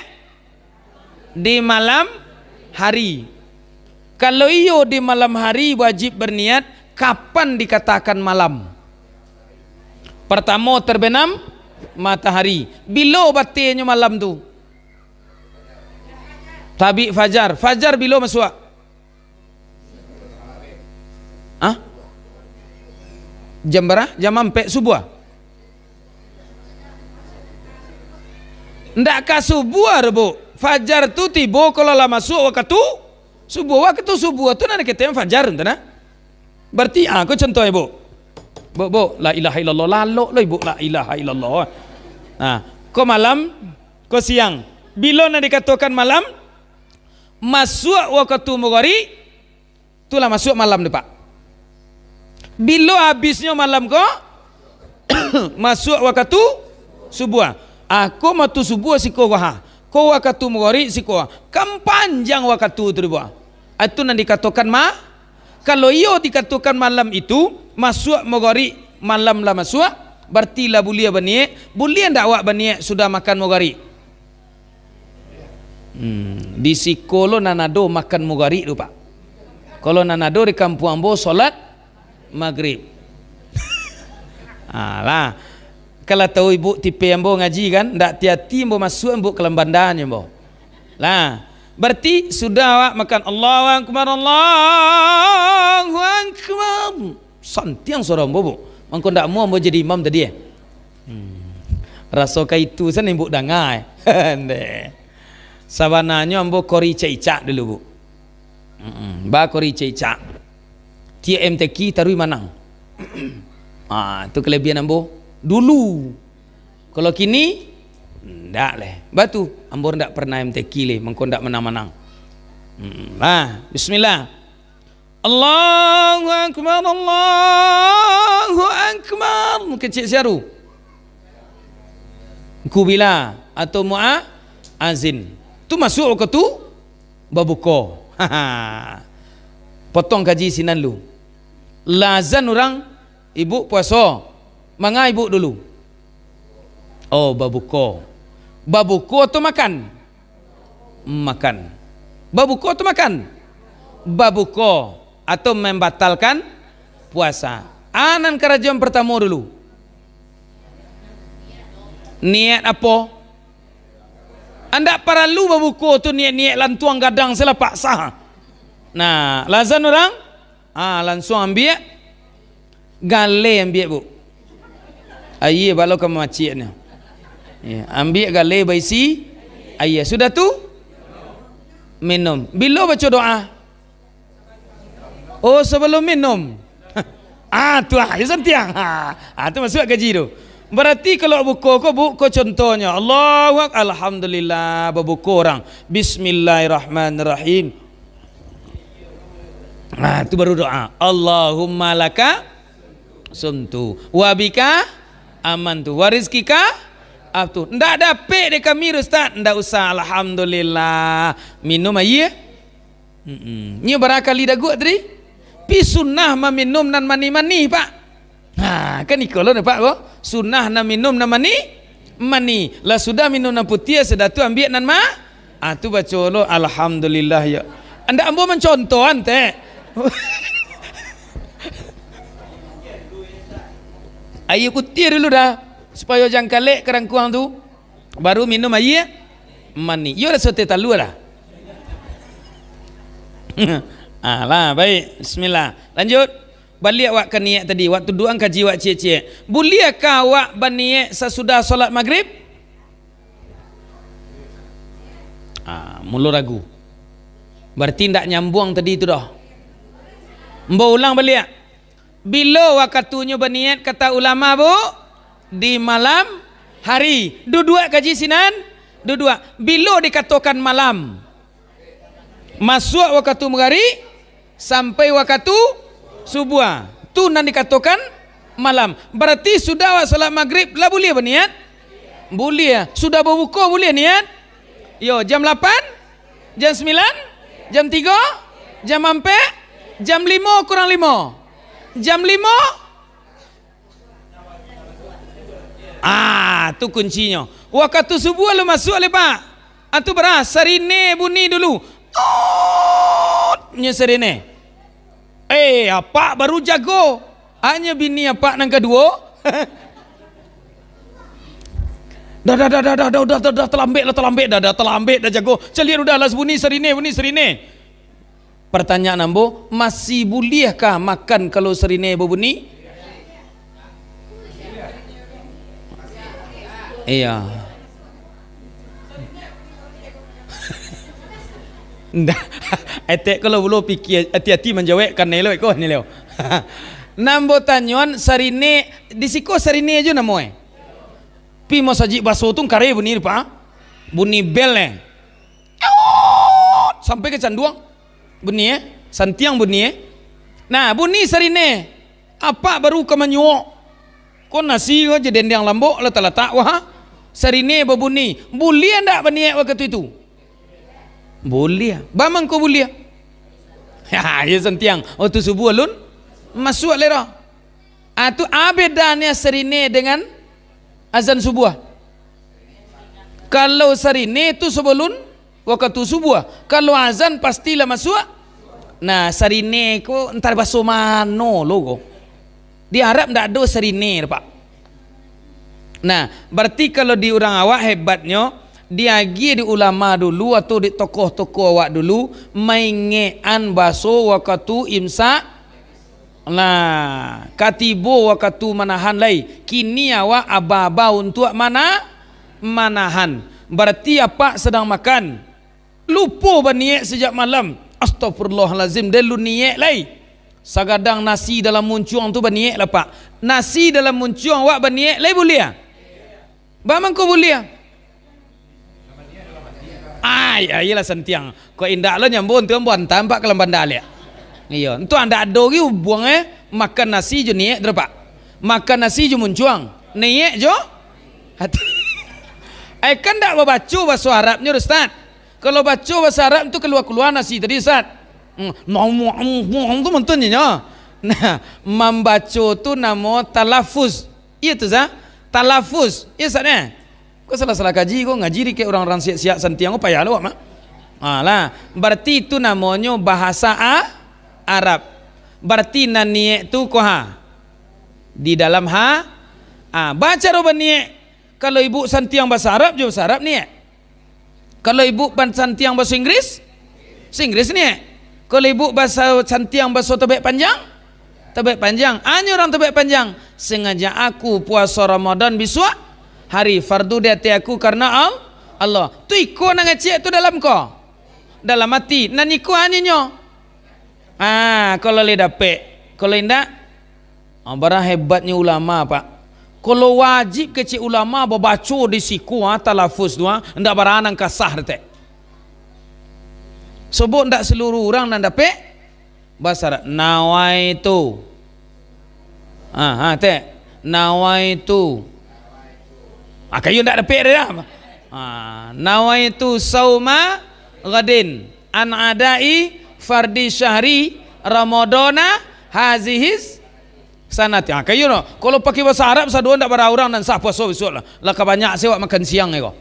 Di malam hari. Kalau iyo di malam hari wajib berniat, kapan dikatakan malam? Pertamo terbenam, matahari. Bilo batenyo malam tu? Tabik fajar. Fajar bilo masuak? Hah? Jam bara? Jam ampek subuah? Ndak ka subuah doh, Bu. Fajar tu tibo kalau lah masuak wakatu subuah. Wakatu subuah tu nan dikatokan fajar tu nah. Bararti, ah, ko contoh, Ibu. Bu, Bu, la ilaha illallah, lalok lo, Ibu, la ilaha illallah. Nah, ko malam, ko siang. Bilo nan dikatokan malam, masuak wakatu magharib, tu lah masuak malam tu, Pak. Bilo habisnyo malam ko, masuak wakatu subuah. Ah, ko wakatu subuah siko ko ha. Ko wakatu magharib siko ha. Kan panjang wakatu tu dibuek. Ah, itu nan dikatokan ma-, kalau iyo dikatokan malam itu, masuak magharib malam lah masuak, bararti lah buliah baniaik, buliah ndak awak baniaik sudah makan magharib? Hmm, di siko lo nan ado makan magharib tu, Pak. Kalau nan ado di kampuang ambo, solat magrib. Alah. Kalau tahu ibu tipe ambo ngaji kan, ndak ati-ati ambo masuak, ambo kalambandan ambo. Lah, bararti sudah awak makan, Allahu Akbar, Allahu Akbar. Santiang suaro ambo, Bu. Mangko ndak amuah ambo jadi imam tadi, eh. Hmm. Raso ka itu sajo ibu danga, eh. Ndeh. Sabananyo ambo kori icak-icak dulu, Bu. Mm-mm. Ba kori icak-icak. Tiok M T Q taruih manang. Ah, tu kalabiahan ambo dulu. Kalau kini, ndak leh. Batu, ambo ndak pernah M T Q leh, mangko ndak manang-manang. Mm-mm. Ah, bismillah. Allahu Akbar, Allahu Akbar. Kecek siaru. Kubila atau mu'a-, azin. Tu masuak wakatu babuko. Potong kaji sinan lu. Lah azan urang, ibu puaso. Manga ibu dulu? Oh, babuko. Babuko tu makan? Makan. Babuko tu makan? Babuko atau mambatalkan puasa. A nan karajoan partamo dulu. Niat apo? Ndak paralu babuko tu niat-niat lantuang gadang salapak sah. Nah, lah azan urang, ah, lansuang ambiak. Galeh ambiak, Bu. Aia balo ka mamaciknyo. Ya, ambiak galeh baisi aia. Sudah tu, minum. Bilo baco doa? Oh, sabalum minum. Ah, tu ah, iyo santiang. Ha, ah, tu masuak kaji tu. Bararti kalau buko ko, Bu, ko contohnyo, Allahu Ak-, Alhamdulillah, babuko urang. Bismillahirrahmanirrahim. Nah, tu baru doa. Allahumma laka sumtu, wa bika amantu, wa rizqika aftu. Ndak dapek dek kami, Ustaz. Ndak usah, alhamdulillah. Minum aia. Mm-mm. Nyo bara kali daguak tadi? Pi sunnah maminum nan manih-manih, Pak. Ha, kan iko lo, Pak, ko? Sunnah nan minum nan manih, manih. Lah sudah minum nan putiah, sudah tu ambiak nan ma-, ah, tu baco lo, alhamdulillah, ya. Ndak ambo mancontohan, tek. Aia putiah dulu dah, supayo jan kalek karangkuang tu. Baru minum aia manih. Iyo raso teh talua dah. Alah, baik. Bismillah. Lanjut. Baliak wak ka niat tadi, waktu duduak kaji wak ciek-ciek. Buliahkah awak baniat sasudah solat magrib? Ah, mulo ragu. Bararti ndak nyambuang tadi tu doh. Ambo ulang baliak. Bilo wakatunyo baniat, kata ulama, Bu? Di malam hari. Duduak kaji sinan? Duduak. Bilo dikatokan malam? Masuak wakatu magrib sampai wakatu subuah. Tu nan dikatokan malam. Bararti sudah awak salat magrib, lah buliah baniat? Buliah. Sudah babuko buliah niat? Yo, jam lapan? Jam sambilan? Jam tigo? Jam ampek? Jam limo kurang limo? Jam limo? Ah, tu kuncinyo. Wakatu subuah alun masuak lai, Pak. Ah, tu bara, sarine bunyi dulu. Tot, nyo sarine. Eh, apak baru jago. Hanyo bini apak nan kaduo. Dah, dah, dah, dah, dah, dah, dah, dah, dah, talambek lah, talambek dah, dah, talambek dah jago. Caliak udah lah, bunyi sirine, bunyi sirine. Partanyaan ambo, masih buliahkah makan kalau sirine babunyi? Iya. Ndak. Etek kalau bulo pikia, hati-hati manjawek, kan elok ko ni leo. Nan ambo tanyoan sarine, di siko sarine ajo namo e. Pi masajik baso tu kare bunyi, Pak. Bunyi bel, eh. Sampai ka canduang. Bunyi, eh. Santiang bunyi, eh. Nah, bunyi sarine. Apak baru ka manyuok. Ko nasi ko je dendiang lambok lah talatak, wah. Sarine babunyi. Buliah ndak baniek wakatu itu? Buliah. Baa mangko buliah? Ha, iyo santiang. Oh, tu subuah alun masuak lai roh. Ah, tu a bedanya sarine dengan azan subuah. Kalau sarine tu sabalun wakatu subuah. Kalau azan pastilah masuak. Nah, sarine ko antah baso mano lo ko. Di Arab ndak ado sarine, Pak. Nah, bararti kalau di urang awak hebatnyo, diagiah di ulama dulu atau di tokoh-tokoh awak dulu, maingekan baso wakatu imsak. Nah, ka tibo wakatu manahan lai. Kini awak aba-aba untuak mana-, manahan. Bararti apak sadang makan. Lupo baniek sajak malam. Astagfirullahalazim, den alun niek lai. Sagadang nasi dalam muncuang tu baniek lah, Pak. Nasi dalam muncuang awak baniek lai buliah? Baa mangko buliah? Ai, ai, iyolah santiang. Kok indak lo nyambung tu, ambo antam, Pak, ka Lambang Dalek. Iyo, ntu ndak ado gi ubuang, eh, makan nasi jo niek tu, Pak. Makan nasi jo muncuang. Niek jo hati. Ai, kan ndak babaco baso Arabnyo, Ustaz. Kalau baco baso Arab tu kalua-kalua nasi tadi, Ustaz. Hmm, tu mantunnyo. Nah, mambaco tu namo talafuz. Iyo tu, Ustaz. Talafuz. Iyo, Ustaz, eh? Ko salah-salah kaji ko, ngaji dikek urang-urang siak-siak santiang ko payah lo awak mah. Ha, lah. Bararti tu namonyo bahasa A-, Arab. Bararti nan niek tu ko ha. Di dalam ha. Ha, baa caro baniek. Kalau ibuk santiang baso Arab, jo baso Arab niek. Kalau ibuk ban-, santiang baso Inggris, baso Inggris niek. Kalau ibuk baso santiang baso Tabek Panjang, Tabek Panjang. Anyo urang Tabek Panjang, sengaja aku puaso Ramadan bisuak hari, fardu di ateh aku karano Al-, Allah. Tu iko nan ngecek tu dalam ko. Dalam ati, nan iko anyonyo. Ah, kalau lai dapek, kalau indak, ah, barang hebatnyo ulama, Pak. Kalau wajib kecek ulama babaco di siko, ah, talafuz tu, ah, indak bara nan ka sah doh, tek. Sobok indak saluruh urang nan dapek baso Arab. Nawaitu. Ah, ha, tek. Nawaitu. Ah, kayo indak dapek doh, dah. Ah, nawaitu sauma ghadin an adai fardi syahri Ramadana hazihis sanati. Ha, kayo no. Kalau pakai baso Arab, sadonyo ndak bara urang nan sah puaso bisuak lah. Lah ka banyak se awak makan siang ko.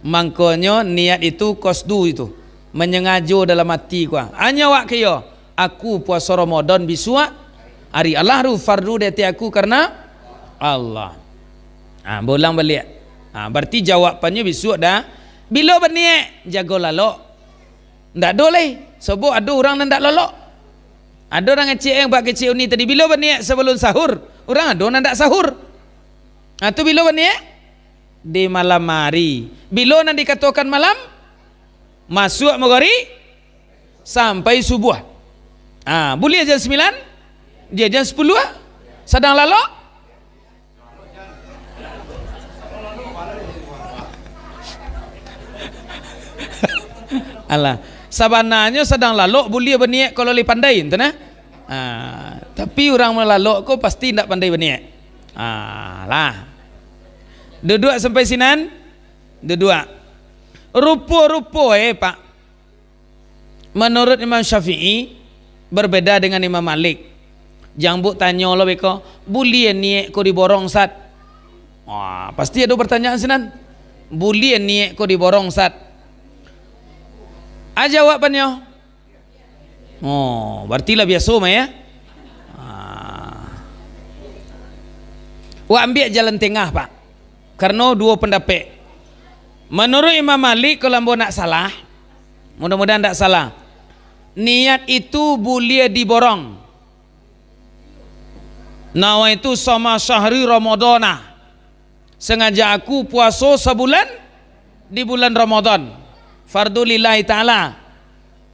Mangkonyo niat itu, qasdu itu. Manyangajo dalam ati ko. Anyo awak kayo, aku puaso Ramadan bisuak hari, Allah tu fardu di ateh aku karano Allah. Ha, baulang baliak. Ha, bararti jawabannyo bisuak dah. Bilo baniek, jago lalok. Ndak ado lai, sobok ado urang nan ndak lalok. Ado urang ngecek, eh, bak kecek Uni tadi, bilo baniek sabalun sahur? Urang ado nan ndak sahur. Ha, tu bilo baniek? Di malam hari. Bilo nan dikatokan malam? Masuak Magharib sampai Subuah. Ha, buliah jam sambilan? Jam, jam sapuluah? Sadang lalok? Alah, sabananyo sadang lalok buliah baniek kalau lai pandai, ntu nah. Ah, tapi urang malalok ko pasti indak pandai baniek. Ah, lah. Duduak sampai sinan? Duduak. Rupo-rupo, eh, Pak. Manuruik Imam Syafi'i, berbeda dengan Imam Malik. Jan buk tanyo lo beko, "Buliah niek ko diborong, Sat?" Wah, pasti ado partanyaan sinan. "Buliah niek ko diborong, Sat?" A jawabannyo? Oh, bararti lah biaso mah, ya. Ah. Wak ambiak jalan tengah, Pak. Karano duo pandapek. Manuruik Imam Malik, kalau ambo ndak salah, mudah-mudahan ndak salah, niat itu buliah diborong. Nawaitu shoma syahri Ramadana. Sangaja aku puaso sabulan di bulan Ramadan. Fardu lillahi ta'ala.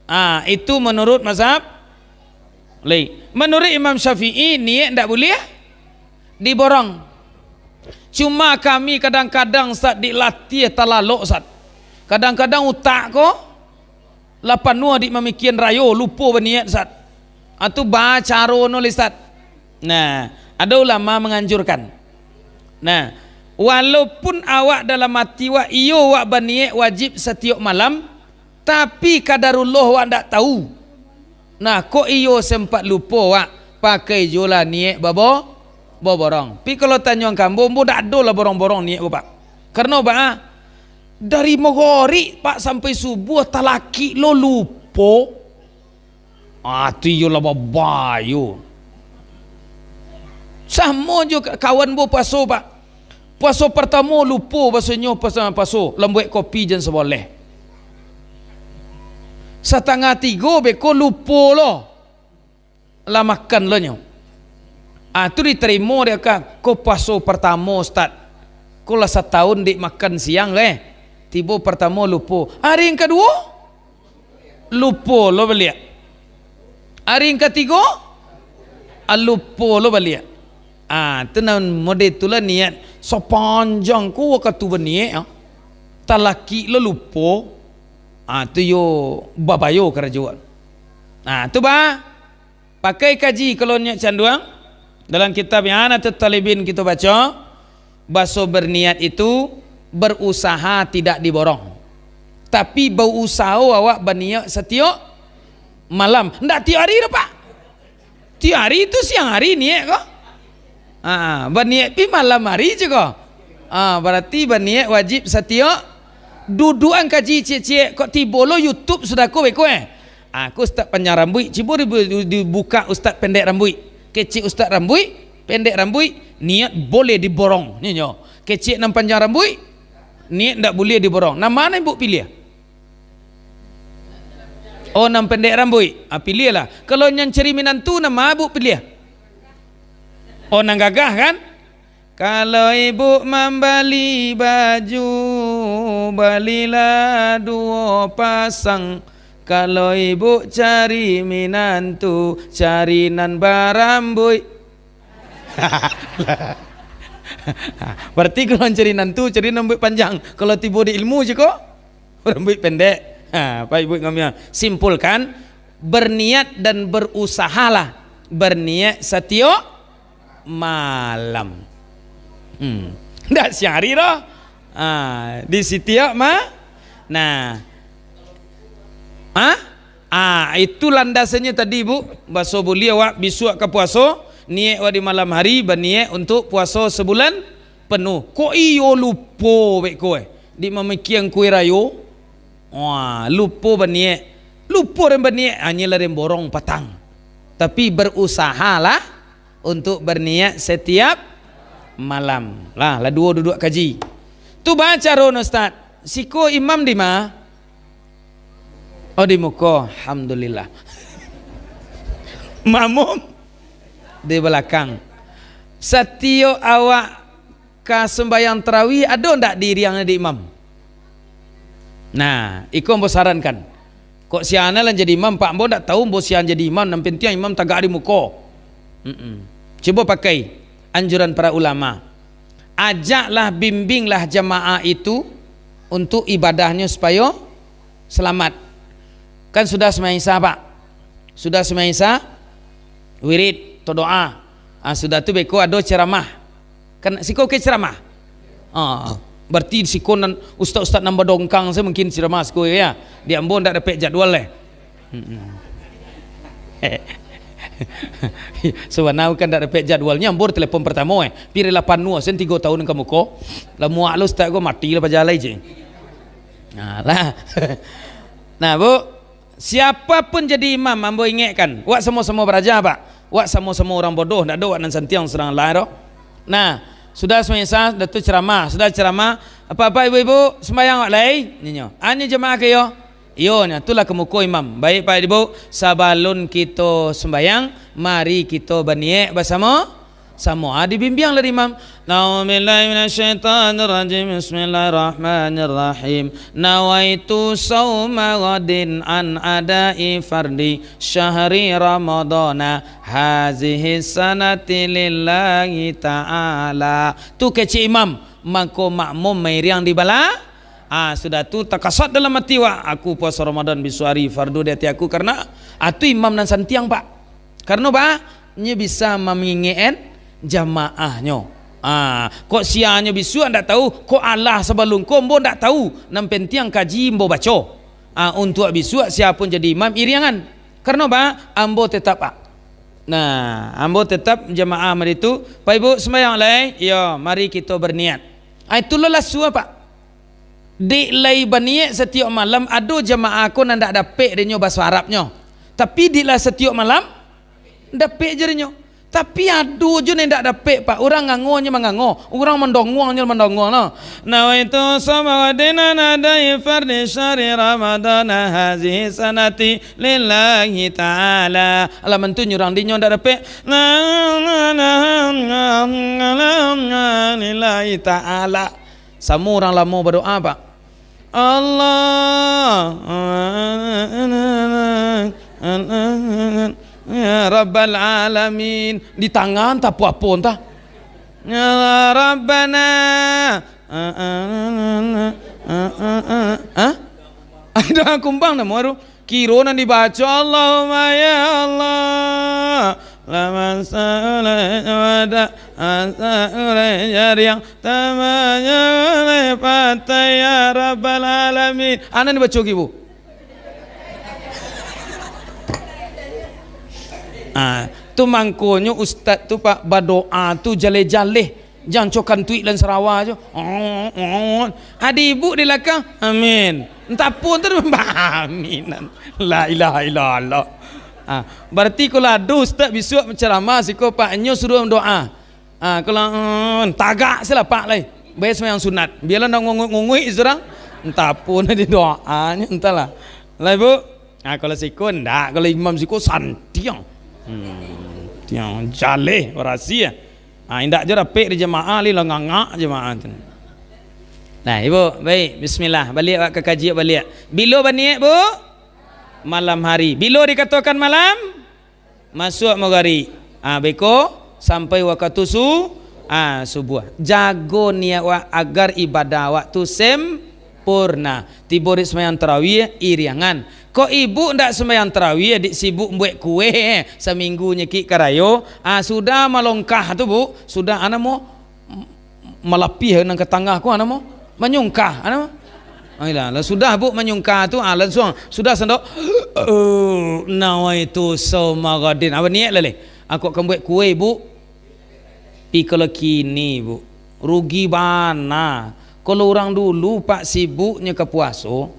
Ah, itu menurut mazhab Malik. Menurut Imam Syafi'i, niat ndak buliah diborong. Cuma kami kadang-kadang, Ustaz, dilatih talalok, Ustaz. Kadang-kadang utak ko lah panuah dek mamikian rayo, lupo baniat, Ustaz. Ah, tu ba caro no, Ustaz. Nah, ada ulama menganjurkan. Nah, walaupun awak dalam ati wak, iyo, wak baniat wajib satiok malam, tapi kadarullah wak ndak tahu. Nah, kok iyo sempat lupo wak, pakai juolah niat babo-, baborong. Pi kalau tanyoan ka ambo, ambo dak ado lah borong-borong niat ko, Pak. Karano, Pak, dari magorik, Pak, sampai subuah talakik lo lupo. Ah, tu iyolah babayo. Samo jo ka-, kawan ambo puaso, Pak. Puaso partamo lupo, basonyo puaso, puaso, lambuek kopi jan saboleh. Satangah tigo beko lupo lo. Lah makan lo nyo. Ah, tu ditarimo dek ka, ko puaso partamo, Ustaz. Ko lah satahun dak makan siang leh. Tibo partamo lupo. Hari yang kaduo, lupo lo baliak. Hari yang katigo, ah, lupo lo baliak. Ah, tu nan model tu lah niat. Sapanjang ko wakatu baniat, ah, talakik lo lupo. Ah, tu yo babayo karajo. Ah, tu ba. Pakai kaji kalau nyo canduang. Dalam kitab I'anatut Talibin kito baco, baso berniat itu berusaha tidak diborong. Tapi bausaho awak baniat satiok malam. Ndak tiok hari doh, Pak. Tiok hari tu siang hari niat ko. Ha, baniat pi malam hari je ko. Ha, barati baniat wajib satiok. Dudukan kaji ciek-ciek, kok tibo lo YouTube sudah ko beko eh. Aku ustaz panjang rambuik, cubo di-, di-, dibuka ustaz pendek rambuik. Kecek ustaz rambuik, pendek rambuik, niat boleh diborong. Nyo, nyo. Kecek nan panjang rambuik, niat ndak boleh diborong. Nan mano ibu pilih? Oh, nan pendek rambuik. Ah, pilihlah. Kalau nan cari minantu, nan ma ibu pilih? Oh, nan gagah kan? Kalau ibu mambali baju, balilah duo pasang. Kalau ibu cari minantu, cari nan barambuik. Berarti kalau cari nantu, cari nan rambuik panjang. Kalau tibo di ilmu je ko, rambuik pendek. Ha, Pak Ibu ngomong. Simpulkan, berniat dan berusahalah berniat satiok malam. Hmm. Ndak siang hari doh. Ha, di sitiok ma-, nah. Ha? Ah, itu landasannyo tadi, Bu. Baso buliah awak bisuak ka puaso, niat awak di malam hari, baniat untuk puaso sabulan penuh. Kok iyo lupo beko, eh? Di mamikian kue rayo. Wah, lupo baniat. Lupo den baniat, hanyolah den borong patang. Tapi berusahalah untuk berniat setiap malam. Lah, lah duo duduak kaji. Tu ba caro no, Ustaz. Siko imam di ma? Oh, di muko. Alhamdulillah. Makmum di balakang. Satiok awak ka sumbayang tarawih, ado ndak diiriang dek imam? Nah, iko ambo sarankan. Kok si Ana lah jadi imam, Pak, ambo ndak tahu ambo si Ana jadi imam, nan penting imam tagak di muko. Mm-mm. Cubo pakai anjuran para ulama. Ajaklah, bimbinglah jamaah itu untuk ibadahnyo supayo selamat. Kan sudah sumbayang Isya, Pak? Sudah sumbayang Isya, wirid, atau doa. Ah, sudah tu beko ado ceramah. Kan siko ke ceramah? Ah, berarti siko nan ustaz-ustaz nan badongkang sajo mungkin ceramah siko, ya. Di ambo ndak dapek jadwal leh. Mm-mm. Sabana kan ndak dapek jadwalnyo, ambo telepon pertamo, eh. Pirilah panuah sen tigo tahun ka muko. Lah muak lo ustaz ko, mati lah pajalai je. Nah, lah. Nah, Bu, siapa pun jadi imam, ambo ingekkan, wak samo-samo baraja, Pak. Wak samo-samo urang bodoh, ndak ado wak nan santiang surang lai doh. Nah, Sudah sumbayang Isya, dah tu ceramah. Sudah ceramah, "Apak-apak, ibu-ibu, sumbayang awak lai?" ninyo. "Anyo jamaah ka iyo?" "Iyo," nyo, tu lah ka muko imam. "Baik, Pak, Ibu, sabalun kito sumbayang, mari kito baniek basamo-samo." Ah, dibimbiang lah dek imam. "A'udzubillahi minasyaitonirrajim. Bismillahirrahmanirrahim. Nawaitu sauma ghadin an adai fardi syahri Ramadana hazihi sanati lillahi ta'ala." Tu kecek imam, mako makmum mairiang di bala-, ah, sudah tu takasat dalam ati awak, "Aku puaso Ramadan bisuak ari, fardu di ati aku karena," ah, tu imam nan santiang, Pak. Karano ba, nyo bisa mangingek-an jamaahnyo. Ah, kok sianyo bisuak ndak tahu, kok alah sabalun ko ambo ndak tahu, nan pentiang kaji ambo baco. Ah, untuak bisuak sia pun jadi imam iriangan. Karano ba, ambo tetap, Pak. Nah, ambo tetap jamaah mari tu. "Pak, Ibu, sumbayang lai?" "Iyo, mari kito berniat." Ah, itu lo lah suah, Pak. Dek lai baniek satiok malam, ado jamaah ko nan dak dapek dek nyo baso Arabnyo. Tapi dek lah satiok malam, dapek je dek nyo. Tapi ado jo nan dak dapek, Pak. Urang ngango nyo mangango, urang mandonguang nyo mandonguang lo. "Nawaitu sauma ghadin an adai fardi syahri Ramadana hazihi sanati lillahi ta'ala." Alah, mantun urang dek nyo dak dapek. Lillahi ta'ala. Samo urang lamo badoa, Pak. Allah, ya Rabbal Alamin. Di tangan tak apo-apo entah. Ya Rabbana. Hah? Ada kumbang namo tu. Kiro nan dibaco, "Allahumma ya Allah, laman saulai wada, asaulai jariang, tamanya ulai patai, ya Rabbal Alamin." Anan dibaco kibu. Ah, tu mangkonyo ustaz tu, Pak, badoa tu jaleh-jaleh. Jan co kantuik lan sarawa co. Adi ibuk di lakang, "Amin." Entah pun tu, "Amin." La ilaha illallah. Ah, berarti kalau ado ustaz bisuak ceramah siko, Pak, nyo suruah doa. Ah, kalau, mm, tagak se lah, Pak, lai. Bae sembahyang sunat. Bialah nak ngunguik-ngunguik surang. Entah pun di doanyo, entahlah. Lah, Ibu. Ah, kalau siko ndak, kalau imam siko santiang. Hmm, tiang jaleh, barasiah. Ah, indak jo dapek di jamaah, li lah ngangak jamaah tu. Nah, Ibu, baik, bismillah. Baliak awak ka kaji baliak. Bilo baniek, Bu? Malam hari. Bilo dikatokan malam? Masuak magarib. Ah, beko sampai wakatu su-, ah, subuah. Jago niat awak agar ibadah awak tu sem-, purna. Tibo dek sumbayang tarawih, iriangan. Kok ibuk ndak sumbayang tarawih, dek sibuk buek kue, saminggu nyekik karayo, ah, sudah malongkah tu, Bu, sudah, ah, namo, m-, malapih nan ka tangah ko, ah, namo, manyungkah, ah, namo. Ah, ilah, lah sudah, Bu, manyungkah tu, ah, lansuang, sudah sandok, "Nawaitu sauma ghadin." Apo niat lah, leh? Aku akan buek kue, Bu. Tapi kalau kini, Bu, rugi bana. Kalau urang dulu, Pak, sibuknyo ka puaso,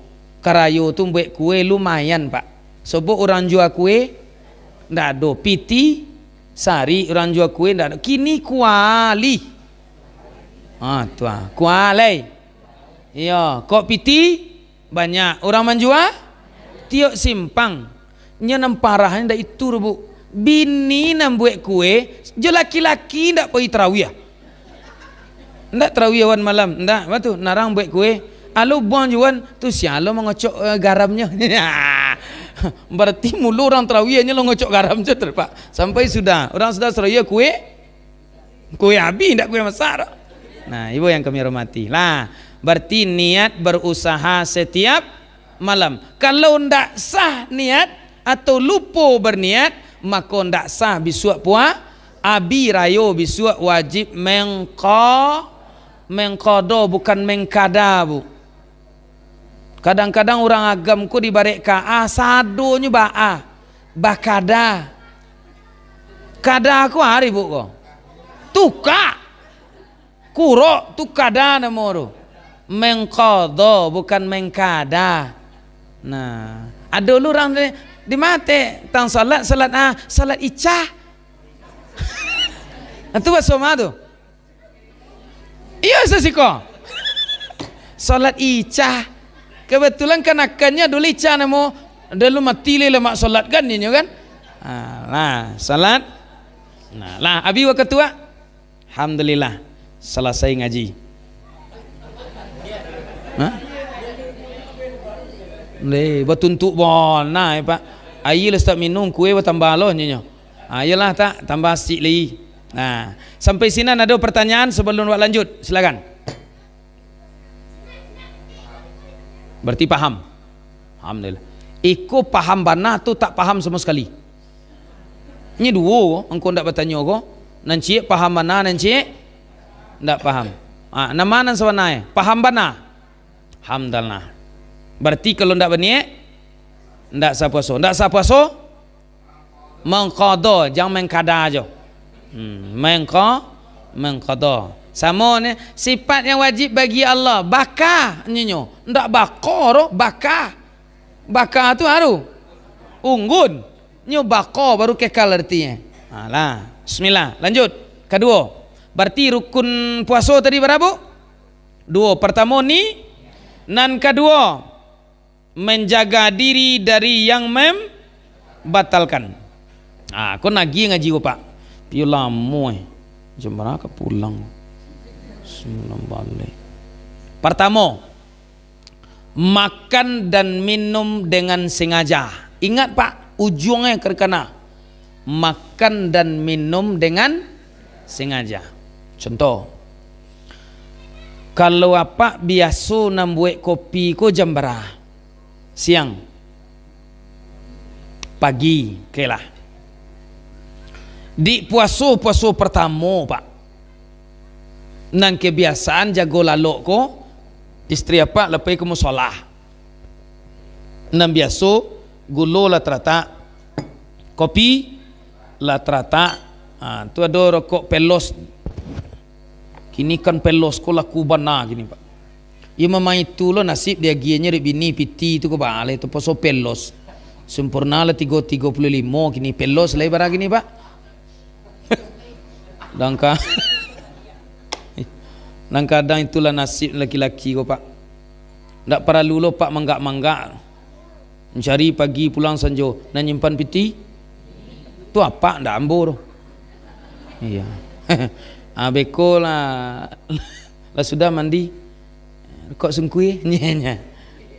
karayo tu buek kue lumayan, Pak. Sobok urang jua kue, ndak ado. Piti, sari urang jua kue, ndak ado. Kini kuali. Ha, tu ah, kualai. Iyo, kok piti, banyak urang manjua, tiok simpang. Nyo nan parahnyo ndak itu doh, Bu. Bini nan buek kue, jo laki-laki ndak pai tarawih. Ndak tarawih awan malam, ndak, batu, narang buek kue. Alo buang juan, tu sia lo mangocok, eh, garamnyo. Berarti mulo urang tarawih nyo lo ngocok garam jo tu, Pak. Sampai sudah, urang sudah tarawih kue, kue abih, indak kue masak doh. Nah, ibu yang kami hormati. Lah, berarti niat berusaha setiap malam. Kalau ndak sah niat atau lupo berniat, mako ndak sah bisuak pua-, abi rayo bisuak wajib mengko-, mengkodo, bukan mengkada, Bu. Kadang-kadang urang agam ko dibarek ka a, sadonyo ba a, bakada. Kada ko ari, Bu, ko. Tukak. Kurok tu kada namo tu. Mengkodo, bukan mengkada. Nah, ado lu urang di, di mate, tang salat, salat a, salat ica. Nah, tu baso ma tu. Iyo, sasiko. Salat Isya. Kebetulan kanakannyo dulu Isya namo, dulu mati leh lamak salat kan inyo kan. Ha, lah, salat. Nah, lah, abi wakatu, Pak. Alhamdulillah, salasai ngaji. Hah? Leh, batuntuk bona, eh, Pak. Aia lah start minum, kue batambah lo nyo. Ah, iyolah, tak, tambah sik lai. Nah, sampai sinan ado pertanyaan sebelum awak lanjut? Silakan. Berarti paham. Alhamdulillah. Iko paham bana tu tak paham sama sekali. Ini duo, engkau ndak batanyo ko. Nan ciek paham bana, nan ciek ndak paham. Ah, nama nan sabana, eh? Paham bana. Alhamdulillah. Berarti kalau ndak baniat, ndak sah puaso. Ndak sah puaso, mengqadha, jan mengkada jo. Hmm, mengqa-, mengqadha. Samo ni, sifat yang wajib bagi Allah, baqa, nyo, nyo. Ndak baqa doh, baqa. Baqa tu aru. Unggun. Nyo baqa baru kekal artinyo. Alah. Bismillah, lanjut. Kaduo. Berarti rukun puaso tadi bara, Bu? Duo. Pertamo ni, nan kaduo, menjaga diri dari yang membatalkan. Ah, ko nagih ngaji ko, Pak. Piyo lamo, eh. Jam bara ka pulang? Samalam baliak. Pertamo, makan dan minum dengan sengaja. Ingat, Pak, ujuangnyo ka dikana. Makan dan minum dengan sengaja. Contoh, kalau apak biaso nan buek kopi ko jam bara? Siang. Pagi, oke lah. Di puaso-puaso pertamo, Pak, nan kebiasaan jago lalok ko, istri apak lah pai ka musala. Nan biaso, gulo lah taratak, kopi lah taratak. Ha, tu ado rokok Pelos. Kini kan Pelos ko laku bana kini, Pak. Iyo, memang itu lo nasib diagiahnyo dek bini piti tu ko, Pak. Alai tu puaso Pelos. Sempurna lah tigo, tigo puluah limo, kini Pelos lai bara kini, Pak. Dangka. Nan kadang itulah nasib laki-laki ko, Pak. Ndak paralu lo, Pak, manggak-manggak. Mancari pagi pulang sanjo, nan nyimpan piti tu apak, ndak ambo doh. Iyo. Ah, beko lah, lah sudah mandi, rokok sungkui, nyo, nyo.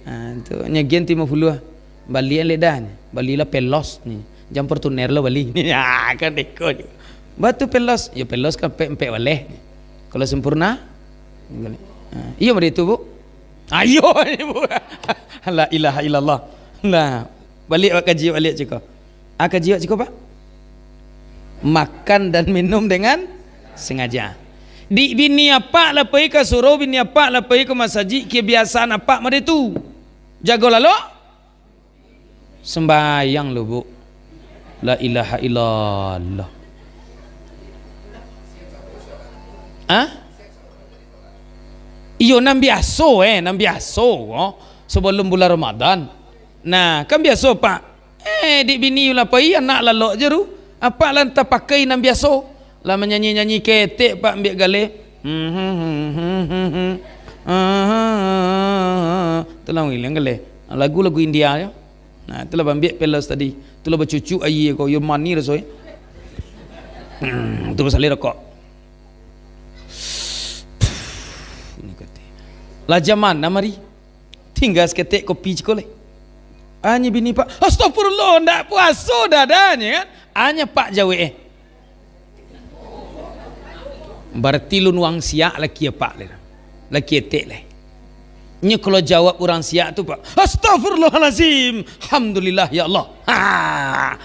Ah, tu, nyo agiah tu limo puluah. Bali alek dah, nyo. Balilah Pelos, nyo. Jan Fortuner lo bali. Ah, kan beko juo. Baa tu Pelos? Yo, Pelos kan ampek, ampek baleh. Kalau Sempurna? Ah, iyo, mode tu, Bu. Ayo, Ibu. La ilaha illallah. Nah, baliak awak kaji baliak ciko. Ah, kaji awak ciko, Pak. Makan dan minum dengan sengaja. Di bini apak lah pai ka surau, bini apak lah pai ka masajik, kebiasaan apak mode tu. Jago lalok. Sembayang lo, Bu. La ilaha illallah. Ah? Iyo, nan biaso, eh, nan biaso, oh. Sebelum bulan Ramadan. Nah, kan biaso, Pak. Eh, dek bini lah pai, anak lalok je tu. Apak lah tapakai nan biaso. Lah manyanyi-nyanyi ketek, Pak, ambiak galeh. Itulah mangilang galeh. Lagu-lagu India je. Nah, itulah bambiak Pelos tadi. Itulah bacucuk aia ko, yo manih raso, eh. Hmm, tu basalin rokok. Lah jam anam ari. Tingga saketek kopi ciko lai. Anyo bini, Pak, "Astagfirullah, ndak puaso dah, dah," nyo kan. Anyo Pak jawek, eh. Barati lun urang siak laki apak lai. Laki etek lai. Nyo kalau jawab urang siak tu, Pak, "Astagfirullahalazim. Alhamdulillah, ya Allah." Ha.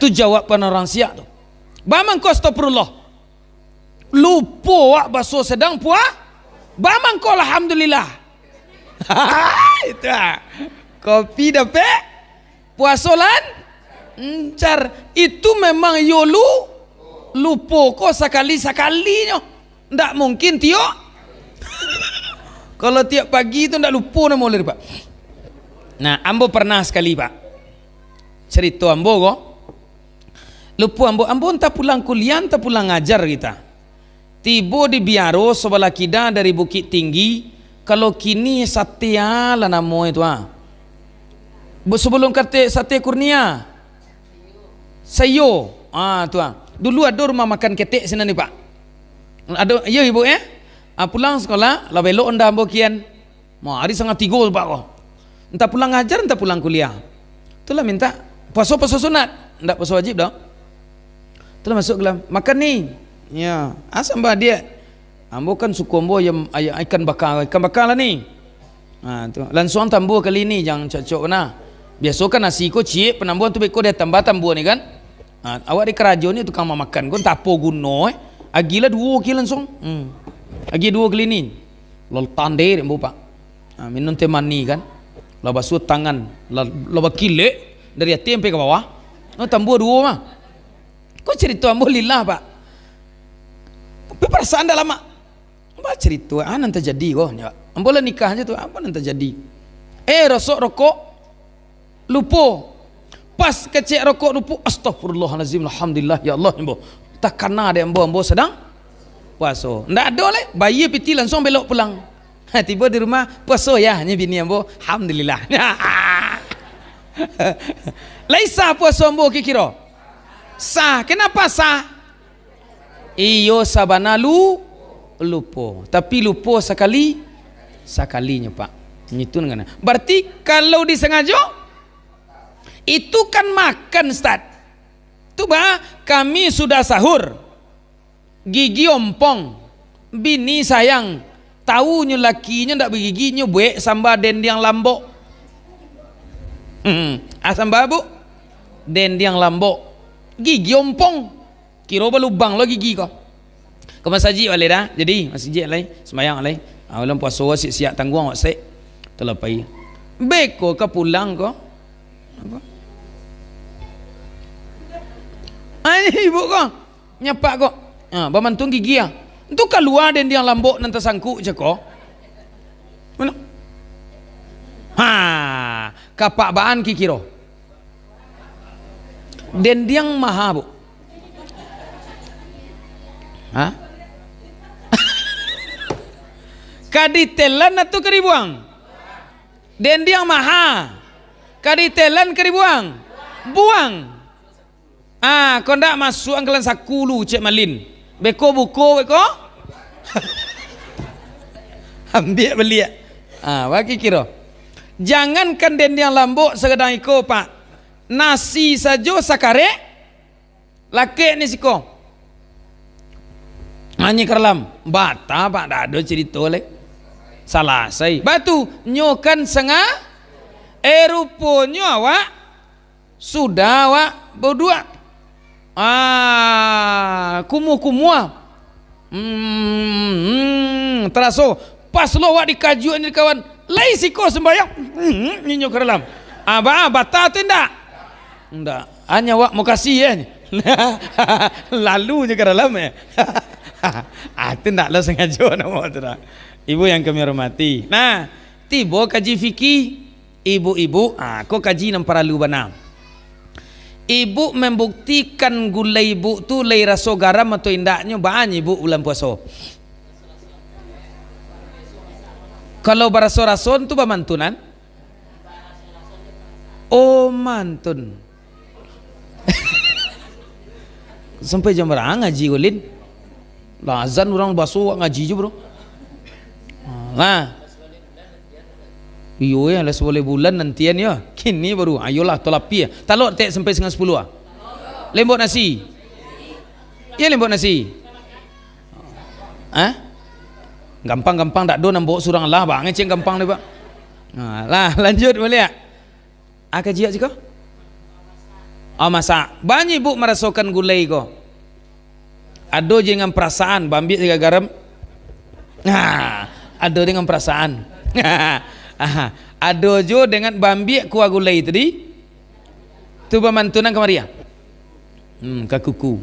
Tu jawaban urang siak tu. Baa mangko astagfirullah? Lupo wak baso sadang pua-, baa mangko alhamdulillah? Itu ah. Kopi dapek, puaso lancar. Itu memang iyo lu-, lupo ko sakali-sakalinyo. Ndak mungkin tiok. Kalau tiok pagi tu ndak lupo namo lai, Pak. Nah, ambo pernah sakali, Pak. Carito ambo ko. Lupo ambo, ambo antah pulang kuliah, antah pulang ngajar kita. Tibo di Biaro sabalah kida dari Bukik Tinggi, kalau kini Sate a lah namonyo tu, ha. Bo-, sabalun katek Sate Kurnia, Sayo, ha, tu, ha. Dulu ado rumah makan ketek sinan ni, Pak. Ado, iyo, Ibu, eh? Ha, pulang sakolah, lah belok onda ambo kian. Ma, ari satangah tigo tu, Pak, ko. Antah pulang ngajar, antah pulang kuliah. Tu lah mintak puaso, puaso sunat. Ndak puaso wajib doh. Tu lah masuak ka dalam. Makan ni. Yo. Asa, Mbah, diak. Ambo kan suko ambo ayam, ayam, ikan baka, ikan baka lah ni. Ha, tu. Lansuang tambua kali ni, jan cacok bana. Biaso kan nasi ko ciek, panambuahan tu beko dia tambah tambua ni kan. Ha, awak di karajo ni tukang mamakan ko, antah apo guno, eh. Agiahlah duo kali lansuang. Hmm. Agiah duo kali ni. Lah tandeh dek ambo, Pak. Ha, minum teh manih kan. Lah basuah tangan, lah, lah bakilek dari ateh sampai ka bawah. Oh, tambua duo mah. Ko carito ambo lillah, Pak. Tapi parasaan dak lamak. Ambo carito, ah, nan tajadi ko, nyo. Ambo lah nikah se tu, apo nan tajadi? Eh, rosok rokok, lupo. Pas kecek rokok lupo, astagfirullahalazim, alhamdulillah, ya Allah, ambo. Takana dek ambo, ambo sadang puaso. Ndak ado lai, bayia pitih lansuang belok pulang. Ha, tibo di rumah, puaso yo, nyo bini ambo, alhamdulillah. Lai sah puaso ambo kiro-kiro? Sah. Kenapa sah? Iyo, sabana lu-, lupo. Tapi lupo sakali, sakalinyo, Pak. Ngitu nan kana. Berarti kalau disangajo, itu kan makan, Ustaz. Tu bah, kami sudah sahur. Gigi ompong. Bini sayang. Taunyo lakinyo ndak bagigi, nyo buek samba dendiang lambok. Hmm. Ah, samba, Bu? Dendiang lambok. Gigi ompong. Kiro balubang lo gigi ko. Ka masajik baliak dah. Jadi, masajik lai, sumbayang lai. Ah, bulan puaso siap-siap tangguang awak sek. Talapai. Beko ka pulang ko. Apo? Ah, ini ibu ko. Nyapak ko. Ah, bamantuang gigi ah. Ntu kalua dendiang lambok nan tasangkuk cako. Mano? Ha, kapak baan kikiro. Dendiang maha, Bu. Ha? Ka ditelan atau ka dibuang? Dendiang maha. Ka ditelan ka dibuang? Buang. Ah, kok ndak masuak ka dalam saku lu, cek malin. Beko buko, beko. Ambiak baliak. Ah, bagi kiro. Jangankan dendiang lambok sagadang iko, Pak. Nasi sajo sakarek, lakek ni siko. Anyi ka dalam. Bata, Pak, ndak ado carito lai. Salasai. Batu, nyo kan sanga-, eh, ruponyo awak sudah awak baduo. Ah, kumuah-kumuah. Hmm, hmm, taraso. Pas lo awak dikajuak ni kawan. Lai siko sumbayang. Hmm, inyo ka dalam. Ah, ba-, bata tu indak? Indak. Hanya awak mukasi, eh. Lalu nyo ka dalam, eh. Ah, tu indak lo sangajo namo tu dah. Ibu yang kami hormati. Nah, tibo kaji fikih. Ibu-ibu, ah, ko kaji nan paralu bana. Ibu mambuktikan gulai ibu tu lai raso garam atau indaknyo, baa nyo ibu bulan puaso. Kalau baraso-raso tu bamantunan. Oh, mantun. Sampai jam bara ngaji ko, Lin? Lah azan urang baso awak ngaji jo, bro. Nah. Iyo, yo, lah sabaleh bulan nantian, yo. Kini baru, ayolah, talapi, yo. Talok tek sampai satangah sapuluah, ah. Lembok nasi. Yo, lembok nasi. Hah? Gampang-gampang dak do nan baok surang lah, bangecek gampang ni, Pak. Nah, lah, lanjut baliak. Ah, kaji awak siko? Ah, masak. Banyak ibu marasokan gulai ko. Ado jo dengan parasaan, baambiak jo garam. Nah, ado dengan parasaan. Ah, ado jo dengan baambiak kuah gulai tadi. Tu bamantunan kamari, ah. Hmm, ka kuku.